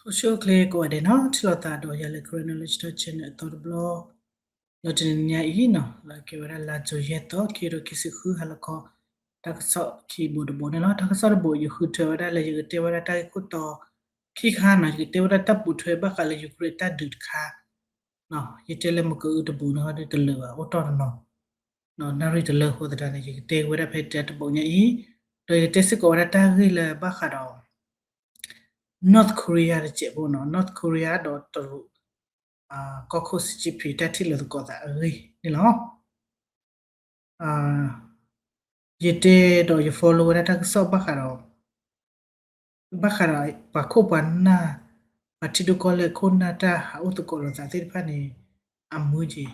အိၣ်ဆူၣ်အိၣ်ချ့ကိးဂၤဒဲးနီၤ, ထံၣ်လိာ်သးဒီးယၤလၢ Karen Knowledge Talk Channel အသီတဘျီ, လၢတနံၤညါအံၤနီၤ, လၢကဲဝဲဒၣ်လါကၠိၤယဲၢ်သီ ခံကထိခံဆံဃု ဟါလီၤခီ, တၢ်ကစီၣ်ခံဘိတဘိန့ၣ်လီၤ. တၢ်ကစီၣ်တဘိ ယဃုထၢဝဲဒၣ်လၢယကတဲဝဲဒၣ်တၢ်ဂ့ၢ်ခိၣ်တီခံခါနီၤ, ယကတဲဝဲဒၣ်တၢ်ပိာ်ထွဲဘၣ်ဃးလၢ Ukraine တၢ်ဒုးတခါ, ယတဲလၢမ့ၢ်ကအုတဘိန့ၣ် ဟီဒ်တလၢာ်ဘၣ် အိၣ်တီၢ်တနီၤ နၣ်ရံၣ်တလၢအဃိသတးန့ၣ် ယကတဲဝဲဒၣ်ဖဲတၢ်တဘိညါအံၤ, ဒီးယကတဲစ့ၢ်ကီးဝဲဒၣ်တၢ်ဂ့ၢ်လၢဘၣ်ဃးဒီး North Korea တစဲးဖိနီၤ, North Korea ဒီးတရူး ကီၢ်ခိၣ် Xi Jinping တၢ်ထံၣ်လိာ်သကိးသးအဂ့ၢ်န့ၣ်လီၤ. ယတဲဒီးယ follow ဝဲဒၣ်တၢ်ကစီၣ်ဘၣ်ဃးဒီး ဘၣ်ဃးဒီးပှၤခိၣ်ပှၤနၢ်, ပှၤထံဒိၣ်ကီၢ်လဲၢ်ခိၣ်နၢ်တၢ်ဟးအိၣ်သကိးလိာ်သးသ့ၣ်တဖၣ်န့ၣ် အမုာ်က့ၤ,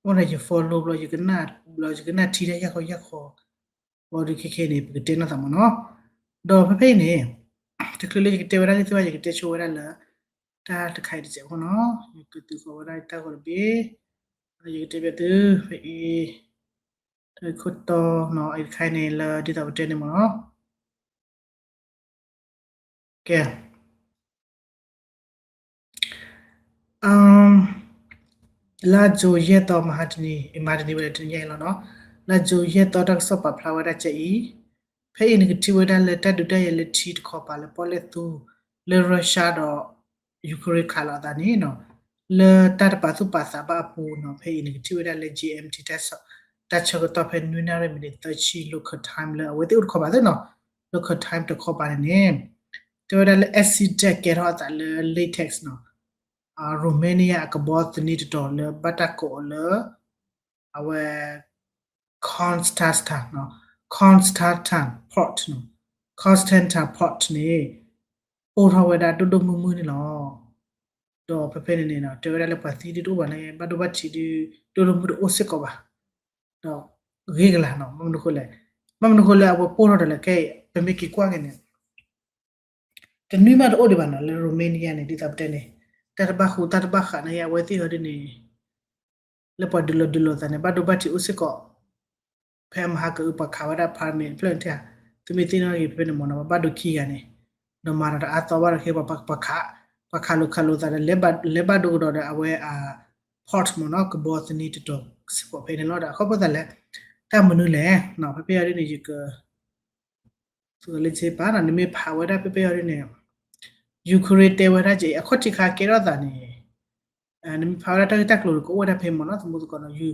အိၣ်ဒီးယ follow ဘျီ ယကနၣ်ဘျီ ယကနၣ်ထံတၢ်ယၢ်ခီယၢ်ခီ, ဘျီဒုးခဲခဲန့ၣ် ပကတဲနီၢ်သးမ့ၢ်နီၤ, ဒီးဖဲဖဲအံၤန့ၣ် တချုးလၢယကတဲဝဲဒၣ်လၢသ့ၣ်တဖၣ် ယကတဲဆိဝဲဒၣ်လၢ တၢ်တခါအံၤတစဲးဖိနီၤ, ယကသုးဃီၤဝဲဒၣ်တၢ်ဂီၤတဘ့ၣ်, ယကတဲဘၣ်သု ဖဲအံၤ တၢ်ဂ့ၢ်ခိၣ်တီနီၤ အံၤတခါအံၤန့ၣ် လၢဒ်သိးပတဲန့ၣ်မ့ၢ်နီၤ, ကဲ လါကၠိၤယဲၢ်သီ မဟါတနံၤ မဟါတနံၤဝဲလၢတနံၤညါအံၤလီၤနီၤ, လါကၠိၤယဲၢ်သီတၢ်ကစီၣ်ပာ်ဖျါဝဲဒၣ်ကဲအံၤ, ဖဲအံၤနကထံၣ်ဝဲဒၣ်လၢတၢ်ဒုးတၢ်ယဲၤလၢထံတခီပၤလၢပီၣ်လဲၣ်သူ လၢ Russia ဒီး Ukraine ခးလိာ်အသးန့ၣ်နီၤ, လၢတၢ်တပာ်သူၣ်ပာ်သးဘၣ်အပူၤနီၤ, ဖဲအံၤနကထံၣ်ဝဲဒၣ်လၢ GMT တၢ်ဆၢကတီၢ်ဖဲနွံနၣ်ရံၣ်မံးနံးသၢဆံ local time လၢအဝဲသ့ၣ်အိၣ်တခီပၤသ့ၣ်နီၤ, local time တခီပၤန့ၣ်န့ၣ်, တဲဝဲဒၣ်လၢ accident ကဲထီၣ်အသးလၢ Litex နီၤ, Romania အကဘီသန့တတီၤလၢ ဘၣ်တၢ်ကိးအီၤလၢ အဝဲ Constanta နီၤ, Constanta Port နီၤ, Constanta Port န့ၣ် ပိၢ်ထီၣ်ဝဲဒၣ် ဒိၣ်ဒိၣ်မုၢ်မုၢ်န့ၣ်လီၤ. ဒီးဖဲဖဲန့ၣ်န့ၣ်နီၤ တဲဝဲဒၣ်လၢပှၤသံဒုးတအိၣ်ဘၣ်န့ၣ် ဘၣ်ဒိဘၣ်ထံးဒုး ဒိၣ်ဒိၣ်မုၢ်မုၢ်တအိၣ်စ့ၢ်ကီးဘၣ်, ဒီးဂ့ၤကလာ်နီၤ, ဘၣ်မနုၤဃိလဲၣ်, ဘၣ်မနုၤဃိလဲၣ် အဝဲပိၢ်ထီၣ်ဒီးလဲၣ်ခဲအံၤ ပမ့ၢ်က့ၤကွၢ်က့ၤန့ၣ် တနွံမးတအိၣ်ဒံးဘၣ်နီၤ လၢ Romania န့ၣ် ဒ်သိးပတဲန့ၣ်, တၢ်တဘၣ်ဃူတၢ်တဘၣ်ဃးန့ၣ် အဝဲသ့ၣ်ဟီဒ်န့ၣ် လၢပှၤဒုးလီၤဒုးလီၤသးန့ၣ် ဘၣ်ဒိဘၣ်ထံးအိၣ်စ့ၢ်ကီး, ဖဲအမဟါကအု ပှၤခးဝဲဒၣ် apartment ဖျၢၣ်န့ၣ်ဧါ, သုမ့ၢ်သ့ၣ်နီၣ်ဂ့ၤဖဲဖဲန့ၣ်မ့ၢ်နီၤ ဘၣ်ဒိခံဂၤန့ၣ်, ဒီးမၤဒီးတအါသီဘၣ်ဒီးခဲ ပှၤခးလိာ်ခးလိာ်သးဒီး လဲၤဘၣ်ဒိကဒီးဒီးအဝဲအ port မ့ၢ်နီၤ ကဘီသန့တတီၤစ့ၢ်ကီးဖဲန့ၣ်လီၤ. ဒီးအခီပညီသးလဲၣ်, တၢ်မနုၤလဲၣ်, ဖဲဖဲအံၤဒ်န့ၣ် ယက သုးလၢစ့ပာ်နီၤ နမ့ၢ်ဖးဝဲဒၣ်ဖဲဖဲအံၤဒ်န့ၣ် Ukraine တဲဝဲဒၣ်ကဲအံၤ အခီၣ်ထံးခါကဲထီၣ်သးန့ၣ်, နမ့ၢ်ဖးဝဲဒၣ်တၢ်ဂ့ၢ်တၢ်ကျိၤန့ၣ် ကအိၣ်ဝဲဒၣ်ဖဲမ့ၢ်နီၤ သမူသကိးနီၤ,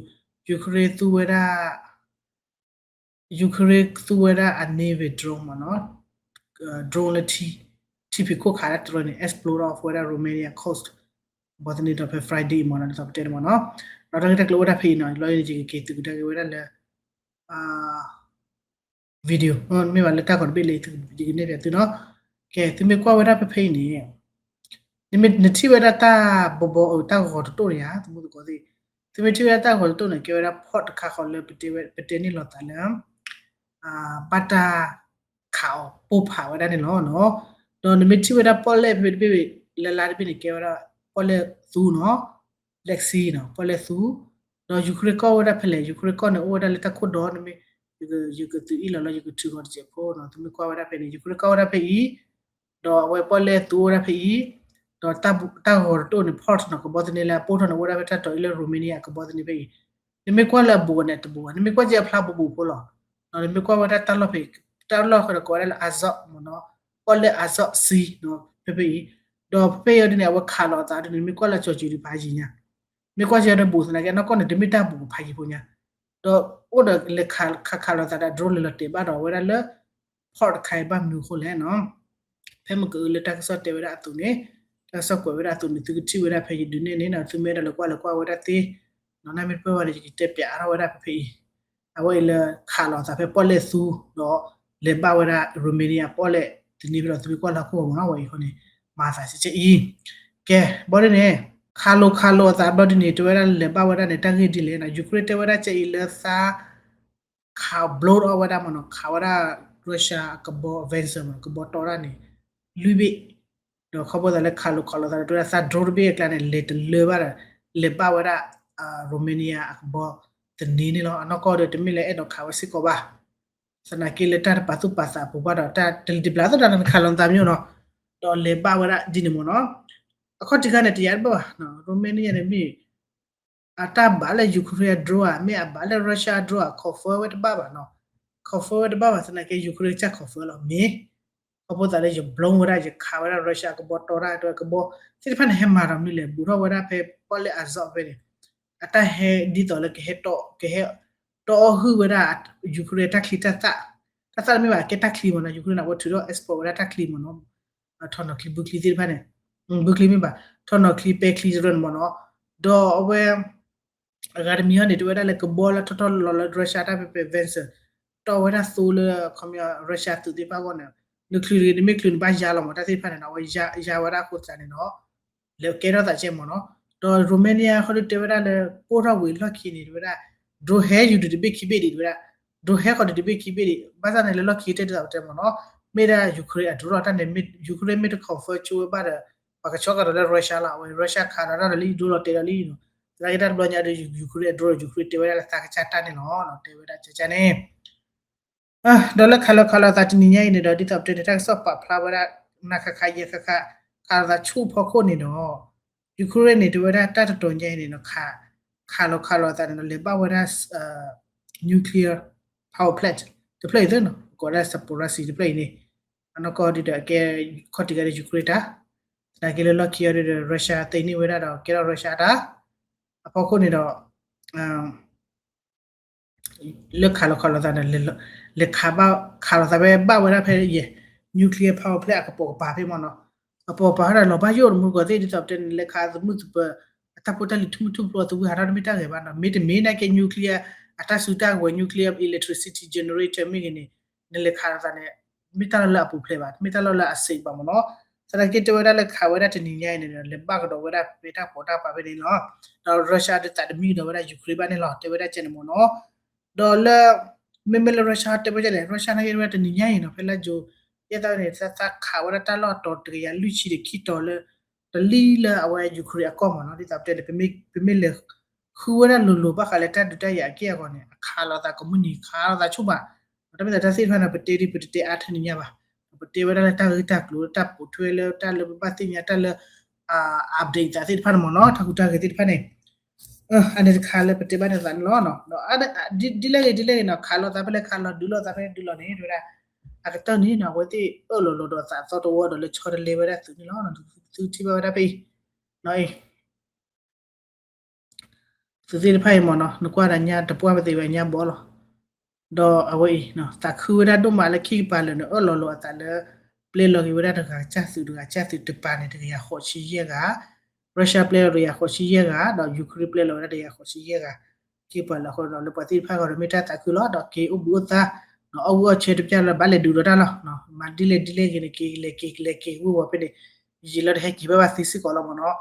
Ukraine သူဝဲဒၣ် Ukraine သူဝဲဒၣ်အ naval drone မ့ၢ်နီၤ, drone လၢ ထံဖံးခိၣ်ခးတၢ်တရၢန့ၣ် explode off ဝဲဒၣ် Romania coast ကဘီသန့ဒီးဖဲ Friday အံၤမ့ၢ်နီၤ ဒ်သိးပတဲန့ၣ်မ့ၢ်နီၤ, ဒီးတၢ်ဂ့ၢ်တၢ်ကျိၤအိၣ်ဒၣ်ဖဲအံၤနီၤ, လီၤယကက့ၤသုးကတၢၢ်က့ၤဝဲဒၣ်လၢ video မ့ၢ်ဘၣ်လၢတၢ်ဂီၤတဘ့ၣ်လၢ ယကနဲၣ်ပၠးသုနီၤ, ကဲ သုမ့ၢ်ကွၢ်ဝဲဒၣ်ဖဲဖဲအံၤန့ၣ် နမ့ၢ်နထံၣ်ဝဲဒၣ်တၢ်ဘီဘီအတၢ်ဂီၤတတိၢ်န့ၣ်ဧါ သမူသကိးသ့ၣ်, သုမ့ၢ်ထံၣ်ဝဲဒၣ်တၢ်ဂီၤတတိၢ်န့ၣ် ကဲဝဲဒၣ် port တခါဃီလၢ ပတဲန့ၢ်လိာ်သးလၢ ဘၣ်တၢ်ခးအီၤပိၢ်ဖးဝဲဒၣ်န့ၣ်လီၤ. ဒီးနမ့ၢ်ထံၣ်ဝဲဒၣ်ပီၣ်လဲၣ်ဖဲတဘ့ၣ် လၢလါတဘ့ၣ်န့ၣ် ကဲဝဲဒၣ်ပီၣ်လဲၣ်သူနီၤ, Black Sea နီၤ ပီၣ်လဲၣ်သူ, ဒီး Ukraine ကီၢ်ဝဲဒၣ်ဖဲလဲၣ်, Ukraine ကီၢ်န့ၣ် အိၣ်ဝဲဒၣ်လၢတၢ်ခိၣ်ဒီး နမ့ၢ် ယကသုးအ့ၣ်လီၤလီၤ ယကထုးဂီၤတစဲးဖိနီၤ, သုမ့ၢ်ကွၢ်ဝဲဒၣ်ဖဲန့ၣ် Ukraine ကီၢ်ဝဲဒၣ်ဖဲအံၤ, ဒီးအဝဲပီၣ်လဲၣ်သူအိၣ်ဝဲဒၣ်ဖဲအံၤ, ဒီးတၢ်ဂီၤတတိၢ်န့ၣ် port နီၤ ကဘီသန့လၢအပိၢ်ထီၣ်န့ၣ် အိၣ်ဝဲဒၣ်ဖဲတၢ်တီၤအံၤလၢ Romania အကဘီသန့ဖဲအံၤ, နမ့ၢ်ကွၢ်လၢအဘူးကန့ၣ်တဘူးဘၣ်, နမ့ၢ်ကွၢ်က့ၤအဖျါဘူးဘူးဖိလီၤ, နမ့ၢ်ကွၢ်ဝဲဒၣ်တၢ်လီၢ်ဖဲ တၢ်လီၢ်ဃီဒီးကိးဝဲဒၣ်လၢ Azov မ့ၢ်နီၤ, ပီၣ်လဲၣ် Azov Sea နီၤ ဖဲဖဲအံၤ, ဒီးဖဲဖဲအံၤဒ်န့ၣ် အဝဲခးလိာ်အသးဒ်န့ၣ် နမ့ၢ်ကွၢ်လၢကၠီၤကၠံၤဒ်ဖးယံၤညါ, မ့ၢ်ကွၢ်က့ၤဒီးဘူးသနာ်က့ အနီၢ်ကီၢ်န့ၣ် တမ့ၢ်တၢ်ဘူးကဖးယံၤဖိညါ, ဒီးအိၣ်ဒီးလဲၤခးခးခးလိာ်သးဒီး drone လဲၤလီၤတဲာ်ဘၣ်ဒီးဝဲဒၣ်လၢ port တခါအံၤဘၣ်မနုၤအဃိလဲၣ်နီၤ, ဖဲမ့ၢ်ကအုလၢတၢ်ကစီၣ်တဲဝဲဒၣ်အသိးန့ၣ်, တၢ်ကစီၣ်ကွဲးဝဲဒၣ်အသိးန့ၣ် သုကထံၣ်ဝဲဒၣ်ဖဲယဒုးနဲၣ်န့ၣ်နီၤ, သုမ့ၢ်အဲၣ်ဒိးလဲၤကွၢ်လဲၤကွၢ်ဝဲဒၣ်သ့, နီၤ နမ့ၢ်တပၢၢ်ဘၣ်ဒီး ယကတဲပၠးထီၣ်ဝဲဒၣ်ဖဲဖဲအံၤ, အဝဲအံၤလၢခးလိာ်သးဖဲပီၣ်လဲၣ်သူ, ဒီးလဲၤဘၣ်ဝဲဒၣ် Romania ပီၣ်လဲၣ်သန့ဖဲဒီး သုမ့ၢ်ကွၢ်လၢဟီၣ်ခိၣ်ဂီၤမ့ၢ်နီၤ ဝဲအံၤဃီန့ၣ်, မၤသးစဲကဲအံၤ, ကဲ ဘီဒ်န့ၣ်, ခးလိာ်ခးလိာ်အသးဘျီဒ်န့ၣ် တဲဝဲဒၣ်လဲၤဘၣ်ဝဲဒၣ်န့ၣ် တၢ်ဂ့ၢ်ဒ်လဲၣ်နီၤ, Ukraine တဲဝဲဒၣ်ကဲအံၤလၢသး ခး blow အီၣ်ဝဲဒၣ်မ့ၢ်နီၤ, ခးဝဲဒၣ် Russia အကဘီ Avenger မ့ၢ်နီၤ, ကဘီတီတၢ်န့ၣ် လွံၢ်ဘ့ၣ်, ဒီးခီဖျိသးလၢခးလိာ်ခးလိာ်သးဒီး တဲဝဲဒၣ်သး drone တဘ့ၣ်အကျါန့ၣ် လဲၤတလၢဘၣ်ဒီး လဲၤဘၣ်ဝဲဒၣ် Romania အကဘီသန့န့ၣ်လီၤ. အနီၢ်ကီၢ်ဒီး တမ့ၢ်လၢအဲၣ်ဒိးခးဝဲစ့ၢ်ကီးဘၣ်. သနာ်က့လၢတၢ်တပာ်သူၣ်ပာ်သးအပူၤဘၣ်ဒီး တၢ်တလံၤတပျၢ်သ့ၣ်တဖၣ်န့ၣ် ခးလိာ်သးမ့ၢ်နီၤ. ဒီးလဲၤဘၣ်ဝဲဒၣ်ဒ်န့ၣ်မ့ၢ်နီၤ. အခီၣ်ထံးခါန့ၣ် တယာ်တဘၣ်ဘၣ်, Romania န့ၣ်မ့ၢ် အတၢ်ဘၣ်လၢ Ukraine အ drone ဧါ မ့ၢ်အဘၣ်လၢ Russia အ drone ဧါ confirm ဝဲတဘၣ်ဘၣ်နီၤ. confirm ဝဲတဘၣ်ဘၣ်သနာ်က့ Ukraine ကစၢ် confirm လီၤမ့ၢ် ခီဖျိသးလၢယ blow ဝဲဒၣ် ယခးဝဲဒၣ် Russia ကဘီတီတၢ် ကဘီသ့ၣ်တဖၣ်န့ၣ် ဟဲမၤဒီးမနုၤလဲၣ် ဘူးထီၣ်ဝဲဒၣ်ဖဲပီၣ်လဲၣ် Azov ဖဲန့ၣ် အတၢ်ဟဲဒ်သိးလၢကဟဲ ကဟဲတီအီၣ်ဟုၣ်ဝဲဒၣ် Ukraine တၢ်ချံတၢ်သၣ်, တၢ်သၣ်တမ့ၢ်ဘၣ် ကဲတၢ်ချံမ့ၢ်နီၤ. Ukraine န့ၣ် အဝဲထုးထီၣ် export ဝဲဒၣ်တၢ်ချံမ့ၢ်နီၤ. ထီၣ်နီၤချံဘုချံသ့ၣ်တဖၣ်န့ၣ်, ဘုချံမ့ၢ်ဘၣ် ထီၣ်နီၤချံပဲချံတရၢန့ၣ်မ့ၢ်နီၤ. ဒီးအဝဲ အဂၤတမံၤဟီန့ၣ် တဲဝဲဒၣ်လၢကဘီလၢထီၣ်ထီၣ်လီၤလီၤလၢ Russia တၢ်ဖဲဖဲ Vinnytsia တီၢ်ဝဲဒၣ်သိလၢ ခီပညီ Russia သုးသ့ၣ်တဖၣ်အဂီၢ်န့ၣ် နချုးတဂ့ၤ နမ့ၢ်ချုးနဘၣ်ယါလီၤမ့ၢ် တၢ်သ့ၣ်တဖၣ်န့ၣ်နီၤ အဝဲယါဝဲဒၣ်အဃိသတးန့ၣ်ဒီး လဲၤကဲထီၣ်သးကဲမ့ၢ်နီၤ. ဒီး Romania ဃီဒုတဲဝဲဒၣ်လၢ ပိၢ်ထီၣ်ဝံၤလီၢ်ခံန့ၣ် တဲဝဲဒၣ် drone ဟဲယူၤဒုးတဘ့ၣ်ခံဘ့ၣ်ဒံး တဲဝဲဒၣ် drone ဟဲဃီဒုးတဘ့ၣ်ခံဘ့ၣ်ဒံး ဘၣ်ဆၣ်န့ၣ်လၢလီၢ်ခံတဲတၢ်ဒ်သိးပတဲမ့ၢ်နီၤ မ့ၢ်ဒၣ် Ukraine အ drone လီၤ တၢ်န့ၣ် Ukraine မ့ၢ်တ confirm ဆိဝဲဘၣ်ဒီး ပှၤကဆီကဒီးလၢ Russia လီၤ အဝဲ Russia ခးဒီးတၢ်ဒီးလၢ drone လီၤတဲာ်ဒီးလံ သနာ်က့တၢ်တဘျီညါဒီး Ukraine အ drone Ukraine တဲဝဲဒၣ်လၢသးကစၢ်တၢ်န့ၣ်လီၤ တဲဝဲဒၣ်ကကန့ၣ် ဒီးလၢခးလီၤခးလီၤသးတနံၤညါအံၤန့ၣ်ဒီး ဒ်သိးပတဲန့ၣ် တၢ်ကစီၣ်ပာ်ဖျါဝဲဒၣ် နၤခးခးယဲၢ်ခးခး ခးလီၤသးဆူၣ်ဖီခိၣ်န့ၣ်ဒီး Ukraine န့ၣ် တဲဝဲဒၣ်တၢ်တတီၤညါအံၤန့ၣ်ဒီး ခးလီၤခးလီၤသးန့ၣ်ဒီး လဲၤဘၣ်ဝဲဒၣ် nuclear power plant တဖျၢၣ်အံၤသ့နီၤ ကိးဝဲဒၣ် Zaporizhzhia တဖျၢၣ်အံၤန့ၣ် အနီၢ်ကီၢ်ဒ်ဒီးအကဲ ခီၣ်ထံးကဲဒီး Ukraine တၢ် သနာ်က့လၢလီၢ်ခံအီၤဒ်ဒီး Russia သ့န့ၢ်ဝဲဒၣ်ဒီးကဲထီၣ် Russia တၢ် အဖီခိၣ်န့ၣ်ဒီး လၢခးလီၤခးလီၤသးန့ၣ် လဲၤခးဘၣ်ခးလီၤသးဖဲဘၣ်ဝဲဒၣ်ဖဲယဲၢ် nuclear power plant အကပိာ်ကပၤဖဲမ့ၢ်နီၤ အပိာ်ကပၤဟီဒီးလီၤဘၣ်ယိၣ်တမူကီၢ်သ့ၣ်ဒ်သိးပတဲန့ၣ် လဲၤခးသမုၢ်သပၢၤ အတၢ်ဖိတၢ်လံၤထူမုၢ်ထူၣ်ဖျိသဝံၤဟးထီၣ်တမ့ၢ်တၢ်ဂ့ၤဘၣ်နီၤ မ့တမ့ၢ်နာ်က့ nuclear အတၢ်စုတၢ်ကဝဲၤ nuclear electricity generator မ့ၢ်ဂ့ၤန့ၣ် နလဲၤခးလီၤသးန့ၣ် မ့ၢ်တၢ်လီၢ်လၢအပူၤဖျဲးဘၣ် တမ့ၢ်တၢ်လီၢ်လၢအစံးဘၣ်မ့ၢ်နီၤ သနာ်က့တဲဝဲဒၣ်လၢခးဝဲဒၣ်တနံၤညါအံၤန့ၣ်ဒီး လဲၤဘၣ်ကဒီးဝဲဒၣ်ဖဲတၢ်ပီးတၢ်ပာ်ဖဲန့ၣ်လီၤ ဒီး Russia ဒုးသးတမံကဒီးဝဲဒၣ် Ukraine ဘၣ်န့ၣ်လီၤ တဲဝဲဒၣ်ကဲန့ၣ်မ့ၢ်နီၤ ဒီးလၢ မ့မ့ၢ်လၢ Russia တဲဝဲဒ်လဲၣ် Russia နာ်က့ဝဲဒၣ်တနံၤညါအံၤနီၤ ဖဲလါယူၤ ယဲၢ်သီန့ၣ် သးခးဝဲဒၣ်တၢ်လီၢ်တီၤတကယၤလွံၢ်ဆံဒီးခံတီၤလၢ တလံၢ်လၢအဝဲ Ukraine အကီၢ်မ့ၢ်နီၤ ဒ်သိးပတဲန့ၣ် ပမ့ၢ်လဲၤ ဃုဝဲဒၣ်လိၤလိၤဘၣ်ဃးလၢတၢ်ဒုးတၢ်ယၤအက့ၢ်အဂီၤန့ၣ် အခးလိာ်သးကိးမုၢ်နံၤခးလိာ်သးဆူၣ်ဘၣ် တၢ်မ့ၢ်သးတၢ်သ့ၣ်တဖၣ်န့ၣ် ပတဲဒ်ပတတဲအါထဲန့ၣ်ညါဘၣ် ပတဲဝဲဒၣ်လၢတၢ်ဂ့ၢ်တၢ်ကျိၤ တၢ်ပိာ်ထွဲလၢတၢ်လၢပဘၣ်သ့ၣ်ညါတၢ်လၢ update သးသ့ၣ်တဖၣ်န့ၣ်မ့ၢ်နီၤ တၢ်ဟူးတၢ်ဂဲၤသ့ၣ်တဖၣ်န့ၣ် အန့ၣ်တခါလၢပတဲဘၣ်န့ၣ်သးန့ၣ်လီၤ ဒ်လဲၣ်ဂ့ၤဒ်လဲၣ်ဂ့ၤနီၤ ခးလိာ်သးဖဲလဲၣ်ခးလိာ်ဒုးလိာ်သးဖဲလဲၣ်ဒုးလိာ်န့ၣ် တဲဝဲဒၣ် အကတၢၢ်န့ၣ်နီၤ အဝဲသ့ၣ်အၢၣ်လီၤလီၤဒီးသးသီတဝီဒီးလၢဆီတလဲဝဲဒၣ်သုးန့ၣ်လီၤ သုထံၣ်ဘၣ်ဝဲဒၣ်ဖဲအံၤ နီၤအံၤ သုးသ့ၣ်တဖၣ်အံၤမ့ၢ်နီၤ နကွၢ်ဒီးညါတပှၢ်ပသ့ဝဲညါဘီလီၤ. ဒီးအဝဲအံၤ သးခုဝဲဒၣ်ဒိၣ်မးလၢခံကပၤလၢာ်န့ၣ် အၢၣ်လီၤလီၤအသးလၢ ပျဲလီၤက့ၤဝဲဒၣ်တဂၤကစၢ်သုးတဂၤကစၢ်သုးတပၤန့ၣ် တကယၤဃိးဆံယဲၢ်ဂၤ, Russia ပျဲလီၤတဂၤဃိးဆံယဲၢ်ဂၤ ဒီး Ukraine ပျဲလီၤဝဲဒၣ်တဂၤဃိးဆံယဲၢ်ဂၤ ခံကပၤလၢာ်အဃိဒီး လၢပှၤသ့ၣ်တဖၣ်ဂီၢ်ဒီး မ့ၢ်တၢ်သးခုလီၤ ဒီးက့ၤအိၣ်ဘှံးအိၣ်သါ အီၣ်ဝံၣ်အီၣ်ဆဲးတပျၢ်လၢဘၣ်လဲၤဒုးဒီးတၢ်လီၤ. မၤဒ်လဲၣ်ဒ်လဲၣ်ဂ့ၤန့ၣ် က့ၤလဲၤက့ၤလဲၤက့ၤဝံၣ်ဝီၤဖဲန့ၣ် ယံာ်လီၤတဟဲက့ၤဘၣ်ဘၣ်သ့စ့ၢ်ကီးလီၤမ့ၢ်နီၤ.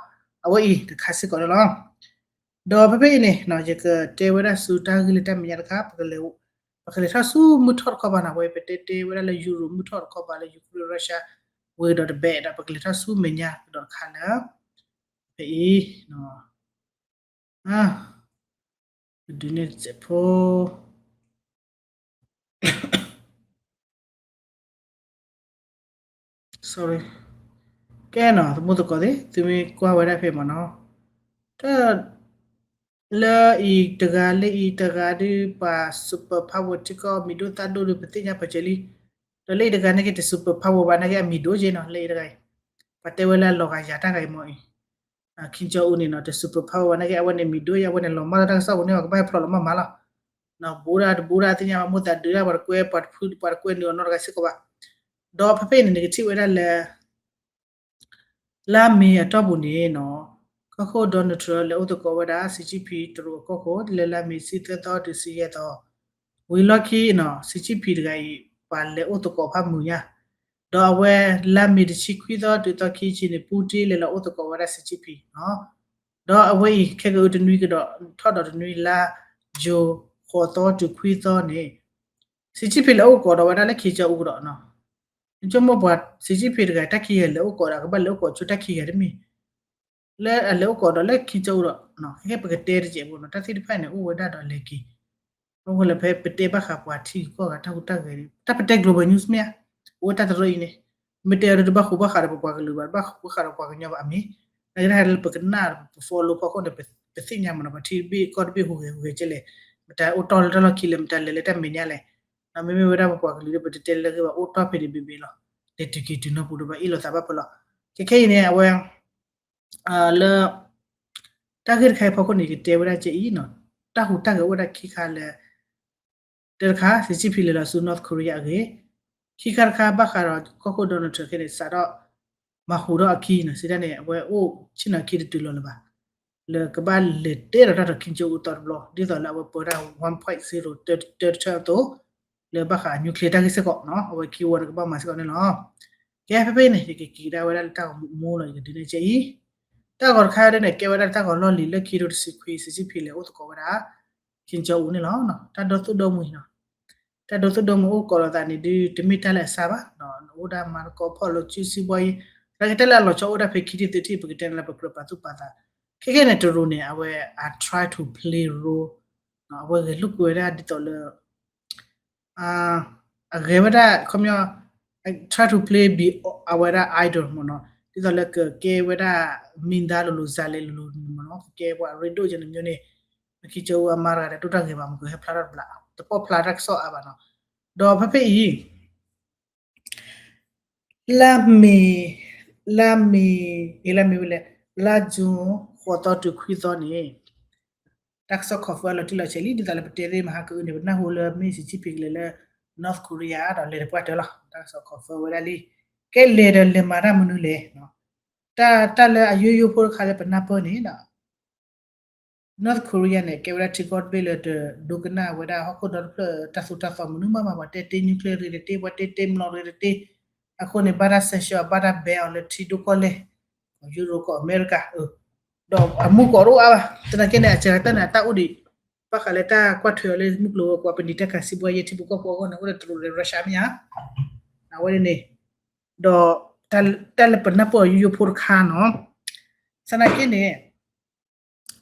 အဝဲအံၤတခါစ့ၢ်ကီးန့ၣ်လီၤ. ဒီးဖဲဖဲအံၤန့ၣ် ယကတဲဝဲဒၣ်ဆူတၢ်ဂ့ၢ်လၢတၢ်မဲာ်ညါတခါ ပကလဲၤထီၣ်ဆူမုၢ်ထီၣ်တခီပၤန့ၣ် အဝဲပတဲတဲဝဲဒၣ်လၢ Europe မုၢ်ထီၣ်တခီပၤလၢ Ukraine Russia ဝံၤဒီးတဘဲဒီး ပကလဲၤထီၣ်ဆူမဲာ်ညါကဒီးတခါလၢ ဖဲအံၤ ဒုးန့ၢ်တစဲးဖိ sorry ကဲနီၤ သမူသကိးသ့ၣ် သုမ့ၢ်ကွၢ်ဝဲဒၣ်ဖဲမ့ၢ်နီၤ တၢ် လၢအံၤတဂၤလၢအံၤတဂၤဒုး ပှၤ super power ထံကီၢ်မံၤဒိၣ်သၣ်ဒိၣ်ဒုး ပသ့ၣ်ညါပှၤစၢၤလံ. ဒီးလၢအံၤတဂၤနာ်က့ တ super power ဘၣ်နာ်က့ အမံၤဒိၣ်က့နီၤ လၢအံၤတဂၤအံၤ ပှၤတဲဝဲလၢအလီၤဂာ်ယၤတၢ်ဂၤအံၤမ့ၢ်အံၤ Kim Jong Un န့ၣ်နီၤ တ super power ဘၣ်နာ်က့ အဝဲန့ၣ်မံၤဒိၣ်ယဲ အဝဲန့ၣ်လီၤမၢ်လၢတၢ်ကစီၣ်ပူၤန့ၣ် အကဘၣ်ဟဲဖျိးလီၤမၢ်မးလီၤ. ဘူးဒၣ်တဘူးဒၣ်သ့ၣ်ညါ မိၢ်သးဒုးဒၣ်ပှၤတကွဲ ပှၤတဖု ပှၤတကွဲနုာ်အီၤနီတဂၤစ့ၢ်ကီးဘၣ်. ဒီးဖဲဖဲအံၤန့ၣ် နကထံၣ်ဝဲဒၣ်လၢ လါမ့ၤအတီၢ်ပူၤန့ၣ်နီၤ ကီၢ်ခိၣ် Donald Trump လဲၤအိၣ်သကိးဝဲဒၣ် Xi Jinping တရူးအကီၢ်ခိၣ် လၢလါမ့ၤတဆံသၢသီတုၤတဆံယဲၢ်သီ ဝံၤလီၢ်ခံနီၤ Xi Jinping တဂၤအံၤ ပှၤလဲၤအိၣ်သကိးဖးမုာ်ညါ ဒီးအဝဲလါမ့ၤတဆံခွံသီတုၤသီခံဆံန့ၣ် Putin လဲၤလီၤအိၣ်သကိးဝဲဒၣ် Xi Jinping နီၤ ဒီးအဝဲအံၤ ခဲကအုတနွံကဒီး ထီၣ်ဒီးတနွံလါ ယူၤ ဃိးသီတုၤခွံသီန့ၣ် Xi Jinping လဲၤအိၣ်သကိးဒီးဝဲဒၣ်လၢ Kim Jong Un ကဒီးနီၤ နဆိကမိၣ်ပှၤ Xi Jinping တဂၤတၢ်ခံဂၤလဲၤအိၣ်သကိးဒီး အကဘၣ်လဲၤအိၣ်သကိးဆိတၢ်ခံဂၤတမ့ၢ် လၢအလဲၤအိၣ်သကိးဒီးလၢ Kim Jong Un ဒီး ခဲကဲပကတဲတစဲးဖိနီၤ တၢ်သ့ၣ်တဖၣ်န့ၣ် အိၣ်ဝဲဒၣ်ဒီးလဲၤက့ၤ အဃိလၢဖဲပတဲဘၣ်ဃးပှၤထံဂုၤကီၢ်ဂၤတၢ်ဟူးတၢ်ဂဲၤန့ၣ် တၢ်ပတဲ global news မ့ၢ်ဧါ အိၣ်ဝဲတၢ်တရၢအံၤန့ၣ် မ့ၢ်တဲအီၤဒီးတဘၣ်ဃိဘၣ်ဃးဒီးပပှၤကလုာ်ဘၣ်, တဘၣ်ဃိဘၣ်ဃးဒီးပှၤကညီဘၣ်အမ့ၢ်, နာ်က့တၢ်ဟဲလၢပကနၣ်ပ follow ဖီခိၣ်န့ၣ် ပသ့ၣ်ညါမးနီၤ, ပထံတဘ့ၣ်ကီၢ်တဘ့ၣ်ဟူးဂဲၤဟူးဂဲၤကဲလဲၣ်, မတၤအိၣ်တီၢ်လၢတၢ်လီၢ်ခံလဲၣ်, မတၤလဲၤလၢတၢ်မဲာ်ညါလဲၣ်, ဒီးမ့မ့ၢ်ဝဲဒၣ်ပပှၤကလုာ်ဒီး ပတတဲလၢဂ့ၢ်ဘၣ်, အိၣ်တီၢ်ဖဲန့ၣ်ဘ့ၣ်ဘ့ၣ်လီၤ, လဲၤတုၤက့ၤတုၤနီတပူၤဒီး ဘၣ်အ့ၣ်လိာ်သးဘၣ်ဖဲလီၤ. ခဲခဲအံၤန့ၣ် အဝဲ လၢ တၢ်ဂ့ၢ်တခါအံၤဖီခိၣ်န့ၣ် ယကတဲဝဲဒၣ်ကဲအံၤနီၤ, တၢ်ဟူးတၢ်ဂဲၤအိၣ်ဝဲဒၣ်ခံခါလၢ တၢတခါ Xi Jinping လဲၤလီၤဆူ North Korea အဂ့ၢ်, ခံခါတခါ ဘၣ်ဃးဒီးကီၢ်ခိၣ် Donald Trump ခဲန့ၣ် စးထီၣ်မၤဟူးထီၣ်အခံနီၤ, စံးတၢ်န့ၣ် အဝဲအိၣ်ဆ့ၣ်နီၤခံတတုၤလီၤလၢၤဘၣ်, လၢကဘၣ်လဲၤတဲဒီးတၢ်ဒီး Kim Jong Un အသီတဘျီ, ဒ်သိးလၢအဝဲပၢတၢ် one point zero တၢတထၢအသိး, လၢဘၣ်ဃး nuclear တၢ်ဂ့ၢ်စ့ၢ်ကီးနီၤ, အဝဲခံဝီန့ၣ်ကဘၣ်မၤစ့ၢ်ကီးန့ၣ်လီၤ. ကဲဖဲဖဲအံၤန့ၣ် ယကက့ၤကဒါဝဲဒၣ်လၢတၢ်ဂီၤမူလီၤ, ယကဒုးနဲၣ်ကဲအံၤ, တၢ်ဂီၤတခါဒ်န့ၣ် ကဲဝဲဒၣ်တၢ်ဂီၤလီၢ်လံၤလၢခံကထိတဆံခွံ Xi Jinping လဲၤအိၣ်သကိးဝဲဒၣ် Kim Jong Un န့ၣ်လီၤ. တၢ်ဒိသူၣ်ဒိမုၢ်နီၤ, တၢ်ဒိသူၣ်ဒိမုၢ်အိၣ်ကိးလိာ်သးန့ၣ်ဒုး တမ့ၢ်တၢ်လၢအစှၤဘၣ်, အိၣ်ဒၣ်မၤသကိးဖီၣ်လိာ်စုစံဘီယံၤ, သနာ်က့တၢ်လၢအလီၤဆီအိၣ်ဒၣ်ဖဲခံထံၣ်သၢထံၣ် ပကတဲန့ၣ်လၢပကြၢးပာ်သူၣ်ပာ်သး, ခဲခဲန့ၣ် တရူးန့ၣ် အဝဲ I try to play role, အဝဲဂဲၤလိာ်ကွဲဝဲဒၣ်ဒ်သိးလၢ အဂဲၤဝဲဒၣ် ခီပညီ try to play be အဝဲဒၣ် idol မ့ၢ်နီၤ, ဒ်သိးလၢကကဲဝဲဒၣ် မင်းသား လိၤလိၤ ဇာတ်လည် လိၤလိၤန့ၣ်မ့ၢ်နီၤ, ကကဲပှၤရ့ဒိၣ်ကဲန့ၣ်မ့ၢ်န့ၣ်, မ့ၢ်ခံကၠိအမါတဂၤဒီး ဒိၣ်တၢ်ဂ့ၤဘၣ် မ့ၢ်ကဟဲဖျါထီၣ်တဘျီ, တပိာ်ဖျါတၢ်ကစီၣ်အါဘၣ်နီၤ, ဒီးဖဲဖဲအံၤ လါမ့ၤ, လါမ့ၤ, အ့ လါမ့ၤဝဲလဲၣ်, လါ June ဃိးသီတုၤခွံသီန့ၣ် တၢ်ကစီၣ် confirm လီၤတံၢ်လီၤဆဲးလံ, ဒ်သိးလၢပတဲသ့မဟါကအုန့ၣ် ပနၢ်ဟူလၢမ့ၢ် Xi Jinping ကလဲၤလၢ North Korea ဒီးလဲၤတပှၢ်တၢၢ်လီၤ, တၢ်ကစီၣ် confirm ဝဲဒၣ်လံ, ကဲလဲၤဒီးလဲၤမၤတၢ်မနုၤလဲၣ်, တၢ်, တၢ်လၢအယိယိဖိတခါလၢပနၢ်ပၢၢ်န့ၣ် North Korea န့ၣ် ကဲဝဲဒၣ်ထံကီၢ်တဘ့ၣ်လၢတဒိကနၣ်ဝဲဒၣ်ဟီၣ်ခိၣ်ဒီတဖျၢၣ်တၢ်သိၣ်တၢ်သီမနုၤမးမး, ပှၤတဲတ့ nuclear ရ့တတ့, ပှၤတဲတ့ မလီၤရ့တတ့, အဃိန့ၣ် ဘၣ်တၢ် sanction ဘၣ်တၢ် ban အီၤလၢထံဒိၣ်ကီၢ်လဲၢ်, Europe ကီၢ် America, ဒီးအမူကီးတအိၣ်အါဘၣ်, သနာ်က့န့ၣ် အစှၤတၢ်န့ၣ် အတၢ်အိၣ်ဒံး, ဘၣ်ဃးလၢတၢ်ကွၢ်ထွဲအီၤလၢမုၢ်ကျိၤဝဲၤကွာ် ပနံာ်တၢ်ခးစံးဘှါယဲၢ်ထံဖိကီၢ်ဖိအဂီၢ်န့ၣ် အိၣ်ဒီးတရူးဒီး Russia မ့ၢ်ဧါ, အဝဲန့ၣ်, ဒီး တၢ်လၢပနၢ်ပၢၢ်အီၤယိယိဖိတခါနီၤ, သနာ်က့န့ၣ်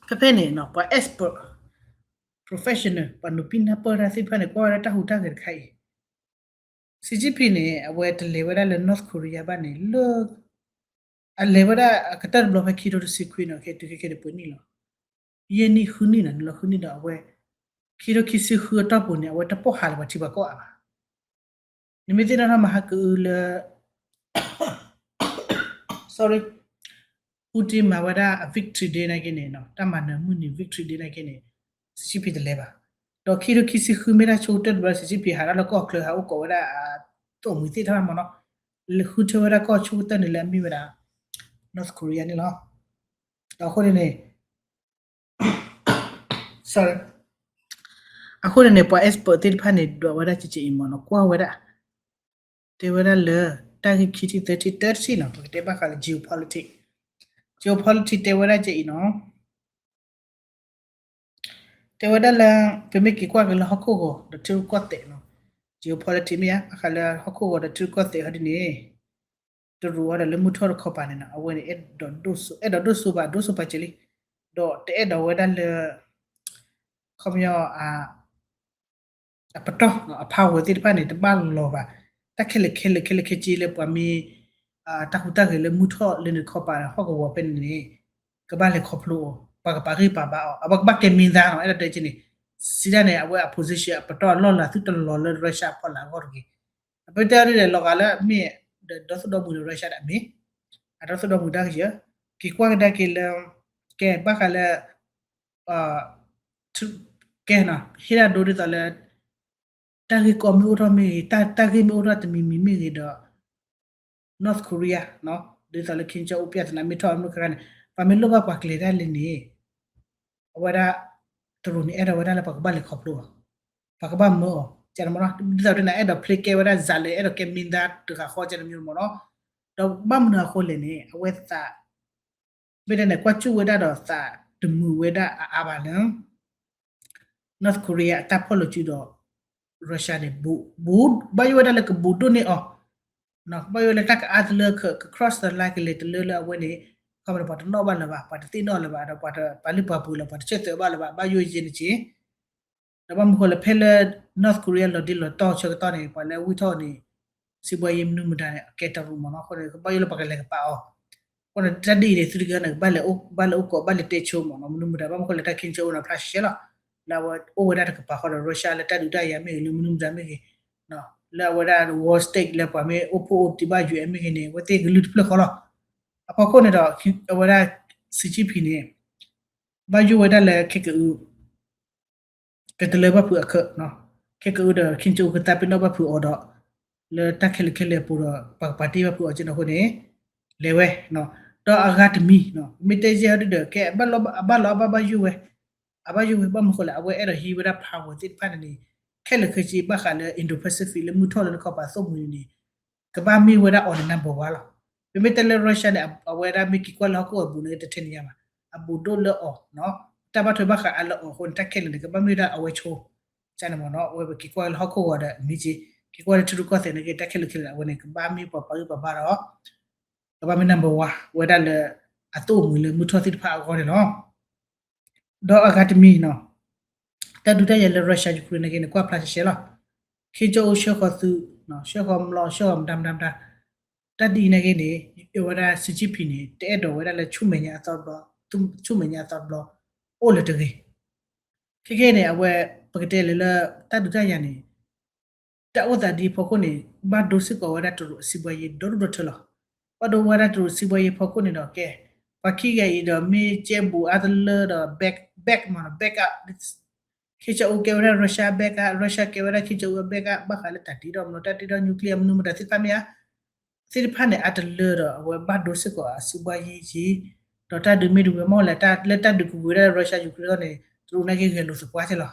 ဖဲဖဲန့ၣ်နီၤ ပှၤ expert, professional ပှၤနုာ်ပံနၢ်ပၢၢ်တၢ်သ့ၣ်တဖၣ်န့ၣ် ကွၢ်ဝဲဒၣ်တၢ်ဟူးတၢ်ဂဲၤတခါအံၤ, Xi Jinping န့ၣ် အဝဲတလဲၤဝဲဒၣ်လၢ North Korea ဘၣ်န့ၣ် လၢ အလဲၤဝဲဒၣ်အကတၢၢ်တဘျီဖဲခံထိတဆံခွံနီၤ, ခဲတုၤခဲခဲန့ၣ်ပှဲၤနံၣ်လီၤ, ယဲၢ်နံၣ်ဃုနံၣ်နီၤ, နုာ်လီၤဃုနံၣ်ဒီးအဝဲ ခံထိခံဆံဃုအတီၢ်ပူၤန့ၣ် အဝဲတပိာ်ဟးလၢပှၤထံပှၤကီၢ်အါဘၣ်. နမ့ၢ်သ့ၣ်နီၣ်ထီၣ်မဟါကအုလၢ sorry, Putin မၤဝဲဒၣ်အ victory day နာ်က့န့ၣ်, တၢ်မၤနၢၤမုၢ်နံၤ victory day နာ်က့န့ၣ် Xi Jinping တလဲၤဘၣ်. ဒီးခံထိခံဆံဃုမ့ၢ်တၢ်ဆိကတၢၢ်တဘျီ Xi Jinping ဟးထီၣ်လၢကီၢ်ချၢ ဟးအိၣ်ကိးဝဲဒၣ်အသိၣ်မှံၤသ့ၣ်တဖၣ်မ့ၢ်နီၤ, လဲၤဃုထၢဝဲဒၣ်ကီၢ်ဆိကတၢၢ်န့ၣ်လၢအမ့ၢ်ဝဲဒၣ် North Korea န့ၣ်လီၤ. ဒီးအဃိန့ၣ်န့ၣ် sorry, အဃိန့ၣ်န့ၣ် ပှၤ expert သ့ၣ်တဖၣ်န့ၣ် ဒွးဝဲဒၣ်ကက့အံၤမ့ၢ်နီၤ, ကွၢ်ဝဲဒၣ် တဲဝဲဒၣ်လၢ တၢ်ဂ့ၢ်ခံထံၣ်သၢထံၣ်တၢတထံၣ်နီၤ, ပကတဲဘၣ်ဃးလၢ geopolitics, geopolitics တဲဝဲဒၣ်က့အံၤနီၤ, တဲဝဲဒၣ်လၢ ပမ့ၢ်က့ၤကွၢ်က့ၤလၢဟီၣ်ခိၣ်ဂီၤဒီးထံရူၢ်ကီၢ်သဲးနီၤ, geopolitics မ့ၢ်ဧါ, ဘၣ်ဃးလၢဟီၣ်ခိၣ်ဂီၤဒီးထံရူၢ်ကီၢ်သဲးဟီဒ်န့ၣ် တရူးအီၤဒီးလၢမုၢ်ထီၣ်တခီပၤန့ၣ်နီၤ, အဝဲန့ၣ် အဲၣ်ဒိးဒိၣ်စိ, အဲၣ်ဒိးဒိၣ်စိဘၣ် ဒိၣ်စိပာ်စၢၤလံ, ဒီးတအဲၣ်ဒိးဝဲဒၣ်လၢ ခီပညီ အပတီၢ် အ power သ့ၣ်တဖၣ်န့ၣ် တဘၣ်လီၤဘၣ်. တၢ်ခဲလၢာ်ခဲလၢာ်ခဲလၢာ်ခဲဆ့လၢပှၤမ့ၢ် တၢ်ဟူးတၢ်ဂဲၤလၢမုၢ်ထီၣ်လၢန့ၣ်တခီပၤ ဟီၣ်ကဝီၤဖဲန့ၣ်န့ၣ် ကဘၣ်လဲၤခီဖျိအီၤ, ပှၤကပာ်ဂံၢ်ပာ်ဘါအီၤ, အဝဲကဘၣ်ကဲမ့ၢ်သါနီၤ, အဲၣ်ဒိးတဲက့န့ၣ်, စံးဒၣ်န့ၣ် အဝဲအ position အပတီၢ်အလီၢ်လၤသုတလီၤလၢ Russia အဖီလာ်အဂီၢ်တဂ့ၤ. အပတဲအီၤဒ်န့ၣ် လီၤဂာ်လၢမ့ၢ် ဒီးဒီသိၣ်ဒီမုၢ်ဒီး Russia ဒၣ်မ့ၢ် အဒီသိၣ်ဒီမုၢ်တၢ်ကယၢၤ, က့ၤကွၢ်ကဒါက့ၤလၢ ကဲဘၣ်ဃးလၢ ကဲနီၤ ဟ့ၣ်ဒၣ်ဒိဒ်သိးလၢ တၢ်ဂ့ၢ်ကီမ့ၢ်အိၣ်ထီၣ်မ့ၢ်ဂ့ၤ, တၢ်ဂ့ၢ်မ့ၢ်အိၣ်ထီၣ်တမံၤမံၤမ့ၢ်ဂ့ၤဒီး North Korea နီၤ ဒ်သိးလၢ Kim Jong Un ပြဿနာမ့ၢ်ထီၣ်မုၢ်ခါန့ၣ် ပှၤမ့ၢ်လိၣ်ဘၣ်ပှၤကျဲၤတၢ်လၢန့ၣ် အဝဲဒၣ် တရူးန့ၣ် အဲၣ်ဒိးဝဲဒၣ်လၢပှၤကဘၣ်လဲၤခီဖျိအီၤ, ပှၤကဘၣ်မၢအီၤ ကဲမ့ၢ်နီၤ ဒ်သိးပတဲန့ၣ် အဲၣ်ဒိး play ကဲဝဲဒၣ် ဇာတ်လည် အဲၣ်ဒိးကဲမ့ၢ်သါတဂၤဃီ ကဲမ့ၢ်မ့ၢ်နီၤ, ဒီးဘၣ်မနုၤအဃိလဲၣ်န့ၣ် အဝဲသး မ့ၢ်တဲန့ၣ် ကွၢ်ကၠူၣ်ဝဲဒၣ်ဒီးသးတမုာ်ဝဲဒၣ်အါအါဘၣ်လၢ North Korea အတၢ်ဖီၣ်လိာ်စုဒီး Russia န့ၣ် ဘၣ်ယိၣ်ဝဲဒၣ်လၢကဘူးဒိၣ်န့ၢ်အီၤ, ဘၣ်ယိၣ်ဝဲလၢတၢ်ကအါတလၢက cross the line ကလဲၤတလၢလၢအဝဲန့ၣ် ခီမ့ၢ်န့ၣ် ပှၤတနီၣ်ဘၣ်လၢၤဘၣ်, ပှၤတသ့ၣ်နီၣ်လၢၤဘၣ်, ဒီးပှၤတပာ်လုၢ်ပာ်ပှ့ၤလၢၤ, ပှၤတဆၢၣ်သၢဘၣ်လၢၤဘၣ်, ဘၣ်ယိၣ်ယဲၢ်န့ၣ်က့ ဒီးဘၣ်မနုၤဃိလၢဖဲလၢ North Korea လီၤဒ့လီၤတီၢ်ဆၢကတီၢ်န့ၣ် ပှၤလၢအဝံၢ်ထီၣ်န့ၣ် စီးပွားရေးမနုၤမတၤန့ၣ် အကဲတရူးမ့ၢ်နီၤ, အဃိန့ၣ် ကဘၣ်ယိၣ်လၢပှၤကလဲၤကပာ်အီၤ, အဃိန့ၣ် တၢ်ဒ်အံၤန့ၣ် သုတဂၤန့ၣ် ကဘၣ်လဲၤအိၣ် ဘၣ်လဲၤအိၣ်ကိး ဘၣ်လဲၤတဲဆိမ့ၢ်နီၤ, မနုၤမတၤ ဘၣ်မနုၤဃိလဲၣ် တၢ် Kim Jong Un န့ၣ် ဖျါရှဲရှဲလီၤ, လၢအဝဲအိၣ်ဝဲဒၣ်တကပၤဃီဒီး Russia လၢတၢ်ဒုးတၢ်ယၤမ့ၢ်ဂ့ၤ လၢမနုၤမတၤမ့ၢ်ဂ့ၤ, လၢအဝဲဒၣ် Wall Street လၢပှၤမ့ၢ်အိၣ်ဖှိၣ်အိၣ်တံၢ်ဘၣ်ယွၤမ့ၢ်ဂ့ၤန့ၣ် အဝဲသ့ၣ်ကလုၢ်တဖျၢၣ်ဃီလီၤ, အဖီခိၣ်န့ၣ်ဒီး အဝဲဒၣ် Xi Jinping န့ၣ် ဘၣ်ယိၣ်ဝဲဒၣ်လၢခဲကအု ကတလၢဘၣ်ဖုးအခၢး, ခဲကအုဒီး Kim Jong Un ကသးပ့ၤနီၣ်ဘၣ်ဖုးအီၤဒီး လၢတၢ်ခဲလၢာ်ခဲလၢာ်အပူၤဒီး ပှၤကပာ်တ့ၢ်ဘၣ်ဖုးအီၤကဲန့ၣ်အဃိန့ၣ် လဲၤဝဲ, ဒီးအဂၤတမံၤ မ့ၢ်တဲယဲၢ်ဟီဒုဒီး ကဲအဘၣ်လီၤအဘၣ်ဘၣ်ယိၣ်ဝဲ, အဘၣ်ယိၣ်ဝဲ ဘၣ်မနုၤဃိလဲၣ် အဝဲအဲၣ်ဒိးဟံးဝဲဒၣ် power သ့ၣ်တဖၣ်န့ၣ်န့ၣ် ခဲလၢာ်ခဲဆ့ဘၣ်ဃးလၢ Indo-Pacific လၢမုၢ်ထီၣ်လၢနခီပၤသိၣ်မှံၤန့ၣ်န့ၣ် ကဘၣ်မ့ၢ်ဝဲဒၣ်အီၤန့ၣ် number one လီၤ. ပမ့ၢ်တဲလၢ Russia န့ၣ် အဝဲဒၣ်မ့ၢ်က့ၤကွၢ်လၢဟီၣ်ခိၣ်ဂီၤပူၤန့ၣ် တထဲန့ၣ်ညါဘၣ်, အဘူးဒိၣ်လၢအီၤ, တၢ်ဘၣ်ထွဲဘၣ်ဃးအါလၢအီၤအဃိန့ၣ် တၢ်ခဲလၢာ်န့ၣ် ကဘၣ်မ့ၢ်ဝဲဒၣ်အဝဲဆိ, န့ၣ်မ့ၢ်နီၤ အဝဲပက့ၤကွၢ်လၢဟီၣ်ခိၣ်ဂီၤဒီးမ့ၢ်က့ၤ, က့ၤကွၢ်လၢထံရူၢ်ကီၢ်သဲးန့ၣ်က့ၤ တၢ်ခဲလၢာ်ခဲလၢာ် အဝဲန့ၣ် ကဘၣ်မ့ၢ်ပှၤပာ်ဂံၢ်ပာ်ဘါဒီး ကဘၣ်မ့ၢ် number one ဝဲဒၣ်လၢ အသိၣ်အမှံၤလၢမုၢ်ထီၣ်သ့ၣ်တဖၣ်အဂီၢ်န့ၣ်လီၤ. ဒီးအဂၤတမံၤနီၤ တၢ်ဒုးတၢ်ယၤလၢ Russia Ukraine န့ၣ်က့ၤန့ၣ် ကွၢ်ဖျါရှဲရှဲလီၤ. Kim Jong Un ဆှၢဃီၤသုး, ဆှၢဃီၤမျိာ်, ဆှၢဃီၤမတၤမတၤမတၤ, တၢ်ဒ်အံၤန့ၣ်က့ၤန့ၣ် အဝဲဒၣ် Xi Jinping န့ၣ် တအဲၣ်ဒိးဝဲဒၣ်လၢဆူမဲာ်ညါအသီတဘျီ, ဆူမဲာ်ညါအသီတဘျီ အိၣ်လၢၤတဂ့ၤ. ခဲကနံၣ်အံၤန့ၣ် အဝဲ ပကတဲလၢလၢ တၢ်ဒုးတၢ်ယၤန့ၣ် တၢ်အိၣ်သးဒ်အဖီခိၣ်န့ၣ် ဘၣ်ဒိစ့ၢ်ကီးဝဲဒၣ်တရူးအစီးပွားရေးဒီဒူၣ်ဒီထၢလီၤ. ဘၣ်ဒိဝဲဒၣ်တရူးစီးပွားရေးဖီခိၣ်န့ၣ်ဒီးကဲ, ပှၤခံဂၤအံၤဒီးမ့ၢ်ကဲဘူးအါတလၢဒီး back, back မ့ၢ်နီၤ back up, Kim Jong Un ကဲဝဲဒၣ် Russia back up, Russia ကဲဝဲဒၣ် Kim Jong Un back up ဘၣ်ဃးလၢတၢ်တ့ထီၣ်မျိာ် တၢ်တ့ထီၣ် nuclear မနုၤမတၤသ့ၣ်တဖၣ်မ့ၢ်ဧါ သ့ၣ်တဖၣ်န့ၣ် အါတလၢဒီး အဝဲဘၣ်ဒိစ့ၢ်ကီးအစီးပွားရေးက့ၤ, ဒီးတၢ်ဒုးမ့ၢ်တဝံၤမ့ၢ်လဲၣ် လၢတၢ်ဒုးကဝံၤဝဲဒၣ် Russia Ukraine န့ၣ် တရူးန့ၣ်က့ၤဂဲၤလိာ်သပှၢ်က့ၤလီၤ.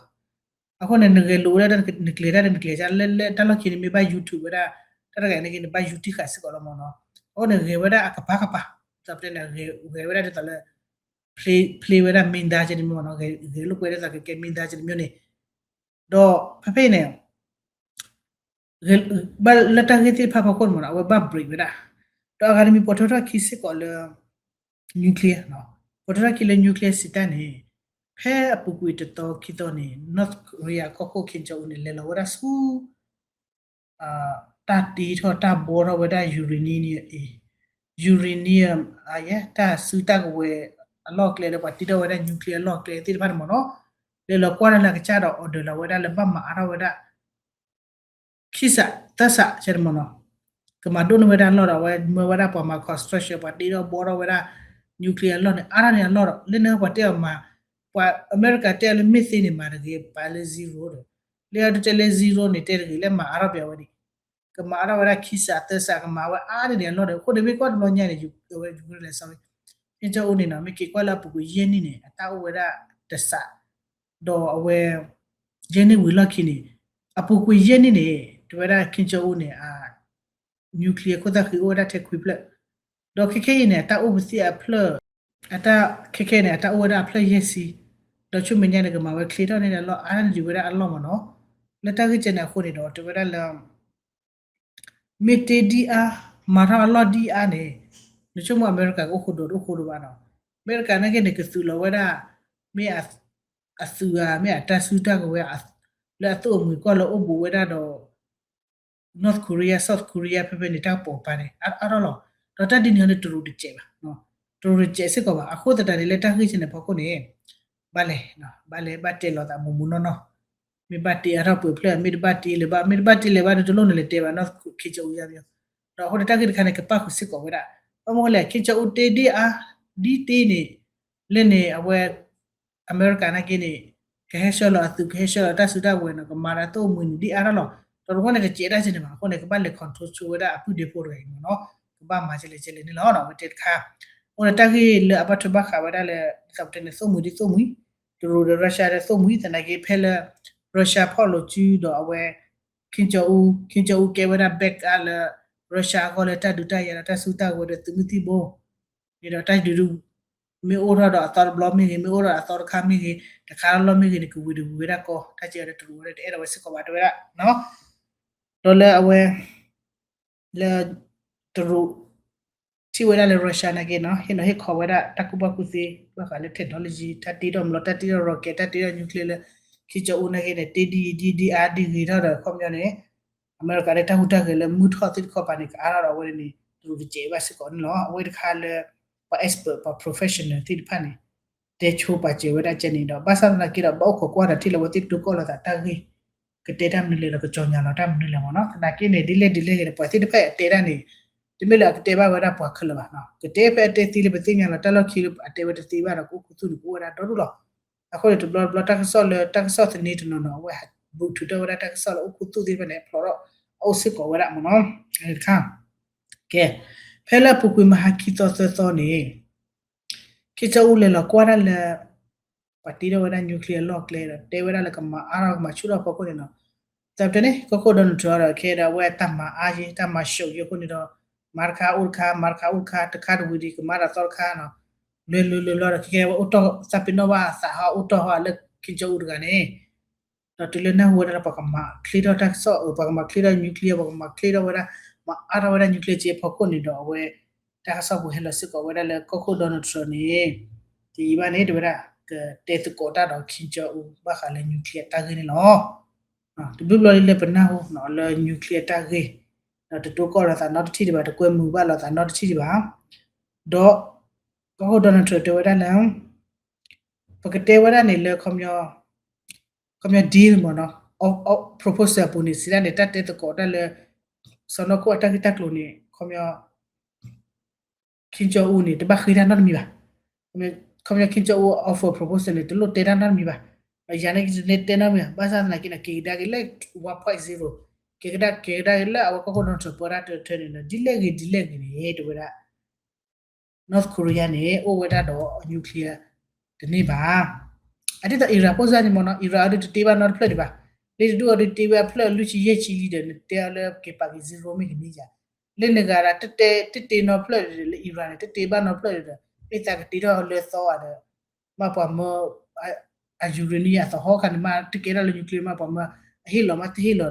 အဃိန့ၣ် နဂဲၤလိာ်ဝဲဒၣ်နကျဲၤတၢ်ဒီးနကျဲၤတၢ်လၢတၢ်လီၢ်ခံန့ၣ် မ့ၢ်ဘၣ် YouTube ဝဲဒၣ်, တၢ်တဂၤန့ၣ်က့ၤန့ၣ် ဘၣ် YouTube ဃာ်စ့ၢ်ကီးလီၤမ့ၢ်နီၤ. အဃိန့ၣ် ဂဲၤဝဲဒၣ်အကပၤကပၤ, ဒ်သိးပတဲန့ၣ် ဂဲၤဝဲဒၣ်ဒ်သိးလၢ play ဝဲဒၣ် မင်းသား ကဲန့ၣ်မ့ၢ်နီၤ, ဂဲၤလိာ်ကွဲဒ်သိးကကဲ မင်းသား ကဲန့ၣ်မ့ၢ်န့ၣ်, ဒီးဖဲဖဲအံၤန့ၣ် ဘၣ်လၢတၢ်ဂ့ၢ်သ့ၣ်တဖၣ်ဖီခိၣ်န့ၣ်မ့ၢ်နီၤ အဝဲဘၣ် break ဝဲဒၣ်, ဒီးအဂၤတမံၤပိာ်ထွဲထီၣ်ခံစ့ၢ်ကီးလၢ nuclear, ပိာ်ထွဲထီၣ်ခံလၢ nuclear စံးတၢ်န့ၣ်, ဖဲအပူၤကွံာ်တသီခံသီန့ၣ် North Korea ကီၢ်ခိၣ် Kim Jong Un န့ၣ် လဲၤလီၤဝဲဒၣ်ဆူ တၢ်တ့ထီၣ်တၢ်ဘှီထီၣ်ဝဲဒၣ် uranium, uranium တၢ်စုတၢ်ကဝဲၤအလီၢ်အကျဲလၢပှၤတ့ထီၣ်ဝဲဒၣ် nuclear အလီၢ်အကျဲသ့ၣ်တဖၣ်န့ၣ်မ့ၢ်နီၤ, လဲၤလီၤကွၢ်လၢအကစၢ်ဒီး order လီၤဝဲဒၣ်လၢဘၣ်မၤအါထီၣ်ဝဲဒၣ် ခံစးသၢစး ကဲန့ၣ်မ့ၢ်နီၤ, ကမၤဒိၣ်န့ၢ်ဝဲဒၣ်အလီၢ်ဒီး အဝဲမၢဝဲဒၣ်ပှၤမၤ construction ပှၤတ့ထီၣ်ဘှီထီၣ်ဝဲဒၣ် nuclear အလီၢ်န့ၣ် အါထီၣ်န့ၢ်အလီၢ်ဒီး လၢန့ၣ်ပှၤတဲအီၤမၤ, ပှၤအမဲရကၤတဲအီၤလၢမ့ၢ်သ့န့ၣ် မၤတဂ့ၤ ပာ်လၢ zero ဒီး, လၢအဒုတဲလၢ zero န့ၣ် တဲတဂ့ၤ လၢမၤအါထီၣ်ပှၤဝဲဒၣ် ကမၤအါထီၣ်ဝဲဒၣ်ခံစးသၢစး ကမၤဝဲအါန့ၢ်န့ၢ်အလီၢ်ဒီး အဃိန့ၣ်မ့ၢ်ကွၢ်တဘျီညါန့ၣ် အဝဲ လဲၤ sorry, Kim Jong Un န့ၣ်နီၤ မ့ၢ်က့ၤကွၢ်လၢအပူၤကွံာ်ယဲၢ်နံၣ်န့ၣ် အတၢ်အိၣ်ဝဲဒၣ်တစး, ဒီးအဝဲ ယဲၢ်နံၣ်ဝံၤလီၢ်ခံန့ၣ်, အပူၤကွံာ်ယဲၢ်နံၣ်န့ၣ် တဲဝဲဒၣ် Kim Jong Un န့ၣ် အ nuclear ခိၣ်သၣ်ဃံအိၣ်ဝဲဒၣ်ထဲခွံဖျၢၣ်, ဒီးခဲခဲအံၤန့ၣ် အတၢ်အိၣ်ပသံၣ်အဖျၢၣ်, အတၢ်ခဲခဲန့ၣ် အတၢ်အိၣ်ဝဲဒၣ်အဖျၢၣ်ယဲၢ်ဆံ, ဒီးဆူမဲာ်ညါန့ၣ် ကမၤဝဲချ့ထီၣ်န့ၢ်ဒီးအလီၢ် အါန့ၢ်ဒံးဝဲဒၣ်အလီၢ်မ့ၢ်နီၤ, လၢတၢ်ဂ့ၢ်ကဲန့ၣ်အဃိန့ၣ်ဒီး တဲဝဲဒၣ်လၢ မ့ၢ်တ့ဒ်အါ, မၤထီၣ်အလီၢ်ဒ်အါန့ၣ်, နဆိကမိၣ်အမဲရကၤကအိၣ်ဃိဒိၣ်တအိၣ်ဃိဒိၣ်ဘၣ်နီၤ, အမဲရကၤန့ၣ်က့န့ၣ် ကသုးလီၤဝဲဒၣ်, မ့ၢ်အသုးဧါ မ့ၢ်အတၢ်စုတၢ်ကဝဲၤ, လၢအသိၣ်အမှံၤကွၢ်လၢအိၣ်ဘူးဝဲဒၣ်ဒီး North Korea, South Korea ဖဲဖဲန့ၣ် တၢ်ကပိာ်ကပၤန့ၣ် အါထီၣ်လီၤ, ဒီးတၢ်ဒ်န့ၣ်အီၤန့ၣ် တရူးတစဲးဘၣ်, တရူးတစဲးစ့ၢ်ကီးဘၣ်, အဃိသတးန့ၣ် လၢတၢ်ဂ့ၢ်ကဲန့ၣ်အဖီခိၣ်န့ၣ်, ဘၣ်လဲၤ, ဘၣ်လဲၤဘၣ်တဲလီၤသးမူးမူးနီၢ်နီၢ် မ့ၢ်ဘၣ်တ့အါထီၣ်ပှဲၤဖျၢၣ် မ့ၢ်တဘၣ်တ့လၢၤဘၣ် မ့ၢ်တဘၣ်တ့လၢၤဘၣ်ဒီး တလိၣ်န့ၣ်လဲၤတဲဘၣ်နီၢ် Kim Jong Un ယါမ့ၢ်, ဒီးအဃိန့ၣ်တၢ်ဂ့ၢ်တခါန့ၣ် ကပၣ်ဃုာ်စ့ၢ်ကီးဝဲဒၣ်, ဘၣ်မနုၤလဲၣ် Kim Jong Un တ့ဒ်အါ, ဒ်တ့န့ၣ်, လၢန့ၣ် အဝဲ အမဲရကၤနာ်က့န့ၣ်, ကဟဲဆှၢလီၤအသုး ကဟဲဆှၢလီၤတၢ်စုတၢ်ကဝဲၤန့ၣ် ကမၤဒီးသိၣ်မှံၤန့ၣ် ဒ်အါထီၣ်လီၤ, ဒီးတခီန့ၣ် တစဲးတၢ်စ့န့ၣ်ဘၣ်, အဃိန့ၣ် ကဘၣ်လဲၤ control ဆိဝဲဒၣ်အပုၢ်ဒ့ဖိတဂၤအံၤမ့ၢ်နီၤ, ကဘၣ်မၤကလဲၣ်ကလဲၣ်န့ၣ်လီၤ, အဝဲတဲတခါ, အဃိန့ၣ်တၢ်ဂ့ၢ်လၢအဘၣ်ထွဲဘၣ်ဃးဝဲဒၣ်လၢ ဒ်သိးပတဲန့ၣ် သိၣ်မှံၤဒ်သိၣ်မှံၤ, တရူးဒီး Russia ဒီးသိၣ်မှံၤ သနာ်က့ဖဲလၢ Russia ဖီၣ်လိာ်စုဒီးအဝဲ Kim Jong Un, Kim Jong Un ကဲဝဲဒၣ် back up လၢ Russia အဂီၢ်လၢတၢ်ဒုးတၢ်ယၤဒီးတၢ်စုတၢ်ကဝဲၤဒီးသုးမုၢ်သံၣ်ဘိ, န့ၣ်ဒီးတၢ်ဒုးဒုး မ့ၢ်အိၣ်ထီၣ်ဒီးအသီတဘျီမ့ၢ်ဂ့ၤ, မ့ၢ်အိၣ်ထီၣ်ဒီးအသီတခါမ့ၢ်ဂ့ၤ, တခါလီၤမ့ၢ်ဂ့ၤန့ၣ် ကဝံၤတဝံၤဝဲဒၣ်ကီ, တၢ်စ့ဒီးတရူးဝဲဒၣ်တအဲၣ်ဒိးဝဲစ့ၢ်ကီးဘၣ် တဲဝဲဒၣ်, ဒီးလၢအဝဲ လၢ တရူး ထံၣ်ဝဲဒၣ်လၢ Russia နာ်က့နီၤ, ဟ့ၣ်နီၤဟ့ၣ်ခီဝဲဒၣ်တၢ်ကူၣ်ဘၣ်ကူၣ်သ့ ဘၣ်ဃးလၢ technology တၢ်တ့ထီၣ်မျိာ် တၢ်တ့ထီၣ် rocket တၢ်တ့ထီၣ် nuclear လၢ Kim Jong Un နာ်က့န့ၣ် တ့ဒ်အံၤဒ်အါဒ်ဂ့ၤထီၣ်ဒီး ခီပညီန့ၣ် အမဲရကၤလၢတၢ်ဟူးတၢ်ဂဲၤလၢမုၢ်ထီၣ်သ့ၣ်တခီပၤန့ၣ် ကအါထီၣ်ဒီးအဝဲန့ၣ် တရူးတစဲးဘၣ်စ့ၢ်ကီးန့ၣ်လီၤ. အဝဲတခါလၢ ပှၤ expert ပှၤ professional သ့ၣ်တဖၣ်န့ၣ် တဲဆိပာ်စၢၤဝဲဒၣ်ကဲန့ၣ်ဒီး ဘၣ်ဆၣ်သနာ်က့ဒီး ဘၣ်အိၣ်ခိးကွၢ်ဒီးထံၣ်လၢအဝဲသ့ၣ်တတိကီၢ်လိာ်သးတၢ်ဂ့ၢ် ကတဲတၢ်မနုၤလဲၣ်ဒီး ကစီၤညါလီၤတၢ်မနုၤလဲၣ်မ့ၢ်နီၤ. သနာ်က့န့ၣ် ဒ်လဲၣ်ဒ်လဲၣ်ဂ့ၤန့ၣ် ပှၤသ့ၣ်တဖၣ်အတဲဒၣ်န့ၣ် တမ့ၢ်လၢအကတဲဘၣ်ဝဲဒၣ်ပှၤခဲလၢာ်ဘၣ်နီၤ. ကတဲဖဲအတဲသ့လၢပသ့ၣ်ညါလီၤ တၢ်လီၢ်ခံလၢအတဲဝဲတသ့ဘၣ်ဒီး ကအိၣ်ခူသူၣ်န့ၣ် ကအိၣ်ဝဲဒၣ်ဒီဒူၣ်လီၤ. အဃိန့ၣ် တဘျီတဘျီတၢ်ကစီၣ်လၢတၢ်ကစီၣ်သန့တနီၤနီၤ အဝဲဘူးထုးထီၣ်ဝဲဒၣ်တၢ်ကစီၣ်လၢအိၣ်ခူသူၣ်သ့ၣ်တဖၣ်န့ၣ် ဖျိးထီၣ်အအိၣ်စ့ၢ်ကီးဝဲဒၣ်မ့ၢ်နီၤ. တခါ ကဲ ဖဲလၢအပူၤကွံာ်မဟါခံသီသၢသီန့ၣ် ခ့ၣ်ကၠီအူလဲၤလီၤကွၢ်ဒၣ်လၢ ပှၤတ့ထီၣ်ဝဲဒၣ် nuclear အလီၢ်ကျဲဒီး တဲဝဲဒၣ်လၢကမၤအါထီၣ်ကမၤဆူၣ်ထီၣ်အဖီခိၣ်န့ၣ်နီၤ. သတးန့ၣ် ကီၢ်ခိၣ် Donald Trump ဒီး ခဲဒီးအဝဲတၢ်မၤအါယ့ တၢ်မၤဆှုးယ့အဃိန့ၣ်ဒီး မၤတခါအိၣ်တခါ မၤတခါအိၣ်တခါ တခါတဝံၤဒံး ကမၤတၢ်သီတခါနီၤ. လဲၤလဲၤလဲၤလီၤဒီး ခဲကဲဝဲအိၣ်တီၢ်သးပ့ၤနီၣ်ဘၣ်သးဟီ အိၣ်တီၢ်ဟီလၢ ခ့ၣ်ကၠီအူတဂၤန့ၣ် ဒီးတုၤလၢနၢ်ဟူဝဲဒၣ်လၢပှၤကမၤချ့ထီၣ်တၢ်ကစီၣ်အၢ ပှၤကမၤချ့ထီၣ် nuclear ပှၤကမၤချ့ထီၣ်ဝဲဒၣ် မၤအါထီၣ်ဝဲဒၣ် nuclear က့အဖီခိၣ်န့ၣ်ဒီး အဝဲ တၢ်ကစီၣ်ပူၤဟဲလီၤစ့ၢ်ကီးဝဲဒၣ်လၢကီၢ်ခိၣ် Donald Trump န့ၣ် တယံာ်ဘၣ်န့ၣ် တဲဝဲဒၣ် ကတဲသကိးတၢ်ဒီး ခ့ၣ်ကၠီအူ ဘၣ်ဃးလၢ nuclear တၢ်ဂ့ၢ်န့ၣ်လီၤ. တဘျီဘျီလၢပနၢ်ဟူလၢ nuclear တၢ်ဂ့ၢ် ဒီးတတိကီၢ်လိာ်သးနီတထံၣ်ဒံးဘၣ် တကွဲမုာ်ဘၣ်လိာ်သးနီတထံၣ်ဒံးဘၣ် ဒီး ကီၢ်ခိၣ် Donald Trump တဲဝဲဒၣ်လၢ ပကတဲဝဲဒၣ်န့ၣ်လၢ ခီပညီ deal မ့ၢ်နီၤ proposal အပူၤန့ၣ် စံးဒၣ်န့ၣ် တၢ်တဲသကိးတၢ်လၢ စီၤနီၢ်ခိၣ်အတၢ်ဂ့ၢ်တၢ်ကျိၤန့ၣ် ခီပညီ ခ့ၣ်ကၠီအူန့ၣ် တဘၣ်ဃ့တၢ်နီတမံၤဘၣ်. ခီပညီ ခ့ၣ်ကၠီအူ offer proposal န့ၣ် တလိၣ်တဲတၢ်နီတမံၤဘၣ်. ဒီးယၤန့ၣ် ယတန့ၢ်တဲနီတမံၤဘၣ်. ဘၣ်ဆၣ်သနာ်က့န့ၣ် က့ၤကဒါက့ၤလၢ one point zero က့ၤကဒါက့ၤလၢအဝဲကီၢ်ခိၣ် Donald Trump ပၢတၢ်တထၢန့ၣ်ဒီး ဒ်လဲၣ်ဂ့ၤဒ်လဲၣ်ဂ့ၤန့ၣ် တဲဝဲဒၣ် North Korea န့ၣ် အိၣ်ဝဲဒၣ်ဒီး nuclear တန့ၢ်ဘၣ်. အဒ်သိး Iran ဖိစၢ်န့ၣ်မ့ၢ်နီၤ Iran အဒုးတတ့ဘၣ်နီတဖျၢၣ်ဒံးဘၣ်. လၢတဒူၣ်အဒုးတ့ဝဲအဖျၢၣ် လွံၢ်ဆံယဲၢ်ဆံလံဒီး နတဲအီၤလၢက့ၤပာ်က့ၤ zero မ့ၢ်ကန့ၢ်ယၤ. လၢနဂၤဒၣ် တတဲတ့နီတဖျၢၣ်ဒံးလၢ Iran န့ၣ် တတ့ဘၣ်နီတဖျၢၣ်ဒံးဒီး မ့ၢ်သးကတ့ထီၣ်လၢသီဂၤဒီး ဘၣ်ပှၤမၢ အ uranium အသဟီခါန့ၣ်မး တကဲထီၣ်လၢ nuclear မး ပှၤမၢ အဟ့ၣ်လီၤမးတဟ့ၣ်လီၤ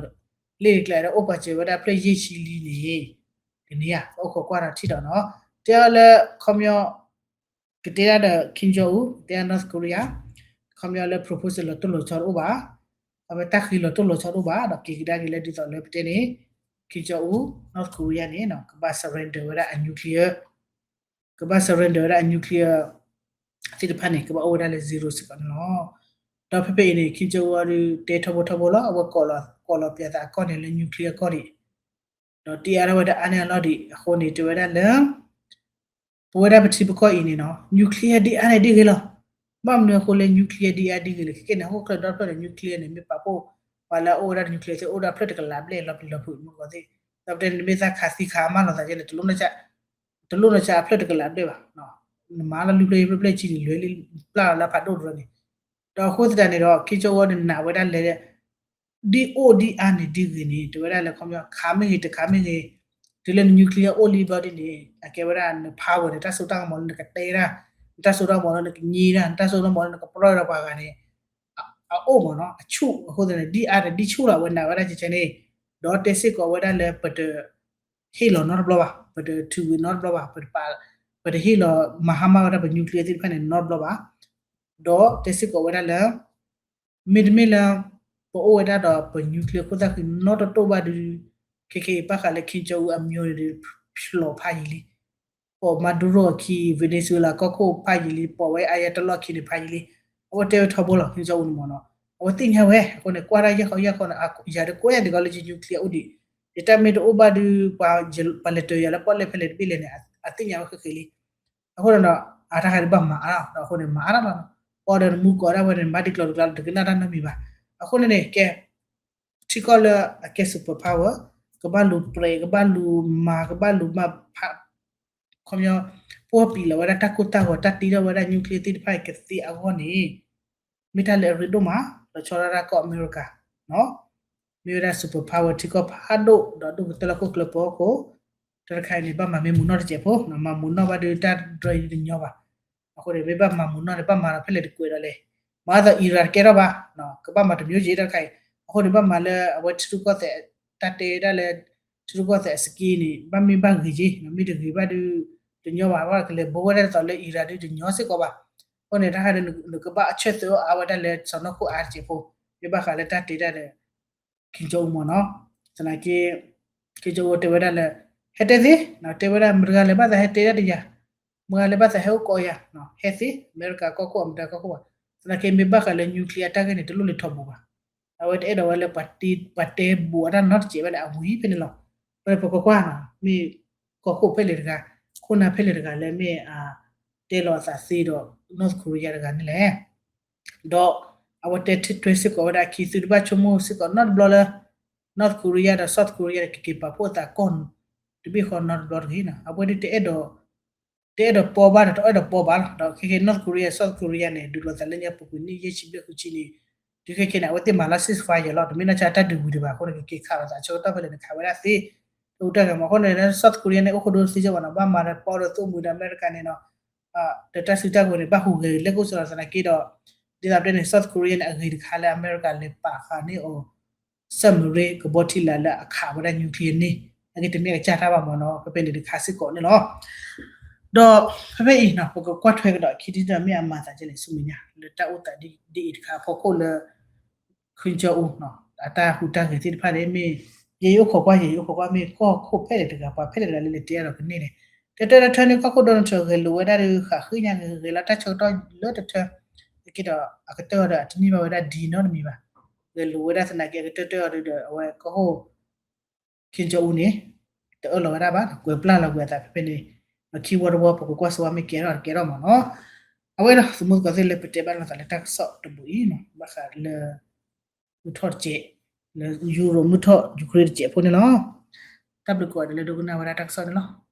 ဒီး လၢကျဲဒီးအိၣ်ပာ်စၢၤဝဲဒၣ်ဖျၢၣ်ယဲၢ်ဆံလံန့ၣ် ကန့ၢ်ဧါ ပအိၣ်ခိးကွၢ်ဒီးထံၣ်ဒီးနီၤ တဲအီၤလၢ ခီပညီ ကတဲဒၣ်ဒီး Kim Jong Un တဲ North Korea ခီပညီလၢ proposal လီၤတိၢ်လီၤဆီတအိၣ်ဘၣ် ခီပညီတၢ်ဃ့လီၤတိၢ်လီၤဆီတအိၣ်ဘၣ်ဒီး က့ၤကဒါက့ၤလၢဒ်သိးလၢပတဲန့ၣ် Kim Jong Un North Korea န့ၣ် ကဘၣ် surrender ဝဲဒၣ်အ nuclear ကဘၣ် surrender ဝဲဒၣ်အ nuclear သ့ၣ်တဖၣ်န့ၣ် ကဘၣ်အိၣ်ဝဲဒၣ်လၢ zero စ့ၢ်ကီးန့ၣ်လီၤ. ဒီးဖဲဖဲအံၤန့ၣ် Kim Jong Un အီၤဒုး တဲထီဘိထီဘိလီၤ အဝဲကိးလီၤပၠးသးအကီၢ်န့ၣ်လၢ nuclear အကီၢ်ဒံး ဒီးတ့အါထီၣ်ဝဲဒၣ်အါန့ၢ်အလီၢ်ဒံးအဃိန့ၣ် တဲဝဲဒၣ်လၢ ပဝဲဒၣ်ပထံပကီၢ်အံၤန့ၣ်နီၤ nuclear ဒ်အါန့ၣ်ဒ်ဂ့ၤလီၤ. ဘၣ်မနုၤအဃိလၢ nuclear ဒ်အါဒ်ဂ့ၤလဲၣ် ခဲကဲန့ၣ် ဟီၣ်ခိၣ်ချၢဒီဖျၢၣ်ဒီး nuclear န့ၣ် မ့ၢ်ပာ်ဖှိၣ် ပှၤလၢအအိၣ်ဝဲဒၣ် nuclear သ့ၣ်အိၣ်ဒၣ်ဖျၢၣ်တကလးဘျဲၣ်လီၤပျံၤလီၤဖုးမုၢ်ကီၢ်သ့ၣ် ဒီးပတဲန့ၣ် မ့ၢ်သးခးသံခးအမၢလီၤသးကဲန့ၣ် တလိၣ်နီၢ်ကၢ တလိၣ်နီၢ်ကၢအဖျၢၣ်တကလးဘျဲၣ်ဘၣ်. နမၤလီၤလွံၢ်ဖျၢၣ်ယဲၢ်ဖျၢၣ်ဖျၢၣ်ဆံန့ၣ် လွဲၤလံပျၢ်လီၤလၢဖးဒိၣ်တရၢန့ၣ် ဒီးအဃိသတးန့ၣ်ဒီး Kim Jong Un န့ၣ်နာ်ဝဲဒၣ်လဲၣ် ဒ်အိၣ်ဒ်အါန့ၣ်ဒ်ဂ့ၤန့ၣ် တဲဝဲဒၣ်လၢခီပညီ ခးမ့ၢ်ဂ့ၤတခးမ့ၢ်ဂ့ၤ တုၤလၢန nuclear အိၣ်လံဘျီဒ်န့ၣ် အကဲဝဲဒၣ်န power န့ၣ် တၢ်စိတၢ်ကမီၤလၢနကတဲတၢ် နတၢ်စိတၢ်ကမီၤလၢနကညံတၢ် နတၢ်စိတၢ်ကမီၤလၢနကပျီၢ်ဒီးပှၤဂၤန့ၣ် အအိၣ်မ့ၢ်နီၤ အဆူၣ် အဃိသတးန့ၣ် ဒ်အါန့ၣ်ဒ်ဆူၣ်လီၤ အဝဲနာ်ဝဲဒၣ်ကဲကဲန့ၣ် ဒီးတဲစ့ၢ်ကီးဝဲဒၣ်လၢပတ ဟ့ၣ်လီၤနီတဘျီဘၣ် ပတထုးဝံၤနီတဘျီဘၣ် ပတဟ့ၣ်လီၤမၤဟါမၢ်ဝဲဒၣ်ပ nuclear သ့ၣ်တဖၣ်န့ၣ်နီတဘျီဘၣ် ဒီးတဲစ့ၢ်ကီးဝဲဒၣ်လၢ မ့တမ့ၢ်လၢ ပအိၣ်ဝဲဒၣ်ဒီးပ nuclear ခိၣ်သၣ်ဃံနီတတိၢ်ဘၣ်ဒီး ခဲခဲအံၤဘၣ်ဃးလၢ Kim Jong Un အမျိုးန့ၣ်ဒီး ဖျိးဖးယံာ်လံ ပိာ် Maduro အခံ Venezuela ကီၢ်ခိၣ်ဖးယံာ်လံ ပိာ်ဝဲ Ayatollah အခံန့ၣ်ဖးယံာ်လံ အဝဲတဲဝဲထီဘိလီၤ Kim Jong Un န့ၣ်မ့ၢ်နီၤ အဝဲသ့ၣ်ညါဝဲ အဃိန့ၣ် ကွၢ်တၢ်ယဲၢ်ဃီယဲၢ်ဃီန့ၣ် ယၤဒုးကွဲးယၤဒုးကီးလၢယ nuclear အိၣ်ဒံး ယတၢ်မ့ၢ်တအိၣ်ဘၣ်ဒီး ပှၤလဲၤတၢၤယၤလၢပီၣ်လဲၣ်ဖဲလဲၣ်တဘ့ၣ်လဲၣ်န့ၣ် အသ့ၣ်ညါဝဲဃဲဃဲလံ အဃိန့ၣ်ဒီး အတၢ်ခါဒုးဘၣ်မၤအါလီၤ ဒီးအဃိန့ၣ် မၤအါလီၤလီၤ ပီဒီးနမူကီးဒၣ်ဝဲန့ၣ် မၤဒ်ကျိၤတကျါလီၤ တကနၣ်တၢ်နီတမံၤဘၣ် အဃိန့ၣ်န့ၣ် ကဲ ထံကီၢ်လၢအကဲ super power ကဘၣ်လူၤပြဲး ကဘၣ်လူၤမၤ ကဘၣ်လူၤမၤဖး ခီပညီ ပှီၢ်ပံာ်လီၤဝဲဒၣ်တၢ်ကိၢ်တၢ်ဂီၤ တၢ်တ့ထီၣ်ဝဲဒၣ် nuclear သ့ၣ်တဖၣ်အံၤကသ့အဂီၢ်န့ၣ် မ့ၢ်တၢ်လၢအရ့ဒိၣ်မး လီၤဆီဒၣ်တၢ်ကီၢ်အမဲရကၤ မ့ၢ်ဝဲဒၣ် super power ထံကီၢ်ဖးဒိၣ် ဒီးဒိၣ်ကတၢၢ်လၢဟီၣ်ခိၣ်ချၢအဖီခိၣ် တၢ်တခါအံၤန့ၣ် ဘၣ်မၤမ့ၢ်မူနီၣ်တစဲးဖိ မၤမူနီၣ်ဘၣ်ဒီးတၢ်ဒြဲအံၤတညီဘၣ် အဃိန့ၣ် မ့ၢ်ဘၣ်မၤမူနီၣ်န့ၣ် ဘၣ်မၤဒီးဖဲလဲၣ်တကွဲးဒီးလဲၣ် မၤသး Iran တကဲထီၣ်ဘၣ် ကဘၣ်မၤတမျိုးက့တၢ်တခါအံၤ အဃိန့ၣ် ဘၣ်မၤလၢအဝဲထံရူၢ်ကီၢ်သဲး တၢ်တဲဒၣ်လၢ ထံရူၢ်ကီၢ်သဲးအ scheme န့ၣ် ဘၣ်မ့ၢ်ဘၣ်ဂ့ၤက့ မ့ၢ်တဂ့ၤဘၣ်ဒီး တညီဘၣ် ဘၣ်ကလဲၤဘိဝဲဒၣ်ဒ်သိးလၢ Iran ဒုးတညီစ့ၢ်ကီးဘၣ် အဃိန့ၣ် တၢ်ခါဒုး နကဘၣ်အဆၢသၢအီၤအါဝဲဒၣ်လၢစီၤနီၢ်ခိၣ်အါတစဲးဖိ မ့ၢ်ဘၣ်ဃးလၢတၢ်တဲဒၣ်ဒီး Kim Jong Un မ့ၢ်နီၤ သနာ်က့ ကၠိအိၣ်တဲဝဲဒၣ်လၢ ဟဲတဲသ့, တဲဝဲဒၣ် မတၤတဂၤလဲၤဘၣ်သးဟဲတဲဒၣ်တယၤ, မတၤတဂၤလဲၤဘၣ်သးဟဲအိၣ်ကိးယၤ, ဟဲသ့ အမဲရကၤကီၢ်ခိၣ် အမတၤကီၢ်ခိၣ်ဘၣ်, သနာ်က့မ့ၢ်ဘၣ်ဃးလၢ nuclear တၢ်ဂ့ၢ်န့ၣ် တလိၣ်လၢထီဘိဘၣ်. အဝဲတအဲၣ်ဒိးဝဲလၢ ပှၤတဲဘူးအတၢ်နီတစဲးဘၣ်န့ၣ် အဝံၤဖဲန့ၣ်လီၤ. ဖဲန့ၣ်ပကွၢ်ကွၢ်နီၤ မ့ၢ်ကီၢ်ခိၣ်ဖဲလဲၣ်တဂၤ, ခိၣ်နၢ်ဖဲလဲၣ်တဂၤလၢမ့ၢ်အ တဲလီၤအသးသ့ဒီး North Korea တဂၤန့ၣ်လဲၣ်. ဒီးအဝဲတဲထွဲစ့ၢ်ကီးဝဲဒၣ်အခံ သုတဘၣ်ဆိကမိၣ်စ့ၢ်ကီးနီတဘျီလၢ North Korea ဒီး South Korea န့ၣ် ကက့ၤပာ်ဖှိၣ်အသးကီၢ်တဘ့ၣ်ဃီနီတဘျီတဂ့ၤနီၤ. အဝဲဒၣ်တအဲၣ်ဒိး တအဲၣ်ဒိးပီဘၣ်ဒီး တအဲၣ်ဒိးပီဘၣ်လီၤ. ဒီးခဲကနံၣ် North Korea South Korea န့ၣ် ဒုးလိာ်သးလၢညါပူၤကွံာ်နံၣ်ယဲၢ်ဆံဘျဲၣ်ဃုဆံန့ၣ်, တုၤခဲကနံၣ်န့ၣ် အဝဲသ့ၣ်မၤလီၤ ceasefire လီၤ. တမ့ၢ်နီၢ်ဆါတၢ်ဒုးဝံၤဒံးဘၣ်အဃိန့ၣ် ကက့ၤခးလိာ်သးဆၢကတီၢ်ဖဲလဲၣ်န့ၣ် ခးဝဲဒၣ်သ့. တၢ်အူတၢ်ဂဲၤမးအဃိန့ၣ် South Korea န့ၣ် အိၣ်ခိၣ်ဒိသ့ကီးဘၣ်နီၤ, ဘၣ်မၤဒီးပီဒီးသိၣ်မှံၤဒီးအမဲရကၤန့ၣ်နီၤ, ဒီးတၢ်စုတၢ်ကဝဲၤန့ၣ် ဘၣ်ဟူးဂဲၤလၢကအိၣ်စ့ၢ်ကီးသနာ်က့ဒီး, ဒ်သိးပတဲန့ၣ် South Korea န့ၣ် အဂ့ၤတခါလၢအမဲရကၤလဲၤပာ်ဃာ်န့ၢ်အီၤ submarine ကဘီထံလာ်လၢအခးဝဲဒၣ် nuclear န့ၣ်, အဂ့ၢ်တမ့ၢ်အကစၢ်တၢ်ဘၣ်မးနီၤ, ဖဲဖဲန့ၣ်တခါစ့ၢ်ကီးန့ၣ်လီၤ. ဒီးဖဲဖဲအံၤနီၤ ပကကွၢ်ထွဲကဒီးအခံဒ်သိးမ့ၢ်အမၤသးကဲလဲၣ်ဆူမဲာ်ညါ လၢတၢ်အိၣ်သးဒ်အံၤတခါအဖီခိၣ်လၢ Kim Jong Un အတၢ်ဟူးတၢ်ဂဲၤသ့ၣ်တဖၣ်န့ၣ် မ့ၢ်ယဲယအိၣ်ခိးကွၢ် ယဲယအိၣ်ခိးကွၢ် မ့ၢ်ကီၢ်ခိၣ်ဖဲလဲၣ်တဂၤ ပှၤဖဲလဲၣ်တဂၤလၢလဲၤတဲအါထီၣ်ကန့ၢ်န့ၣ်, တၢ်တထၢန့ၣ် ကီၢ်ခိၣ် Donald Trump ဂဲၤလိာ်ဝဲဒၣ်ဒီး ဃးဃ့ညါဂ့ၤ ဂဲၤလီၤတၢ်ဆၢကတီၢ်လၢတထၢ, အက့ဒီး အကတၢၢ်အီၤဒီး အတန့ၢ်ဘၣ်ဝဲဒၣ်ဒ်နီတမံၤဘၣ်. ဂဲၤလိာ်ဝဲဒၣ်သနာ်က့ အကတၢၢ်တၢၢ်အီၤဒီး အဝဲကီၢ်ခိၣ် Kim Jong Un န့ၣ် တအၢၣ်လီၤဝဲဒၣ်ဘၣ် ကွဲးပျၢ်လီၤကွံာ်အသးဖဲဖဲန့ၣ်, ဒီးခံဝီတဝီ ပကကွၢ်စ့ၢ်ဝဲမ့ၢ်ကဲထီၣ်တကဲထီၣ်မးနီၤ. အဝဲဒီး သမူသကိးသ့ၣ်လၢပတဲဘၣ်လိာ်သးလၢတၢ်ကစီၣ်တဘိအံၤနီၤ ဘၣ်ဃးလၢ မုၢ်ထီၣ်တစဲး, လၢ Europe မုၢ်ထီၣ် Ukraine တစဲးအဖိန့ၣ်လီၤ. တၢ်ဘျုးကိးဂၤဒဲးလၢဒိကနၣ်ဝဲဒၣ်တၢ်ကစီၣ်န့ၣ်လီၤ.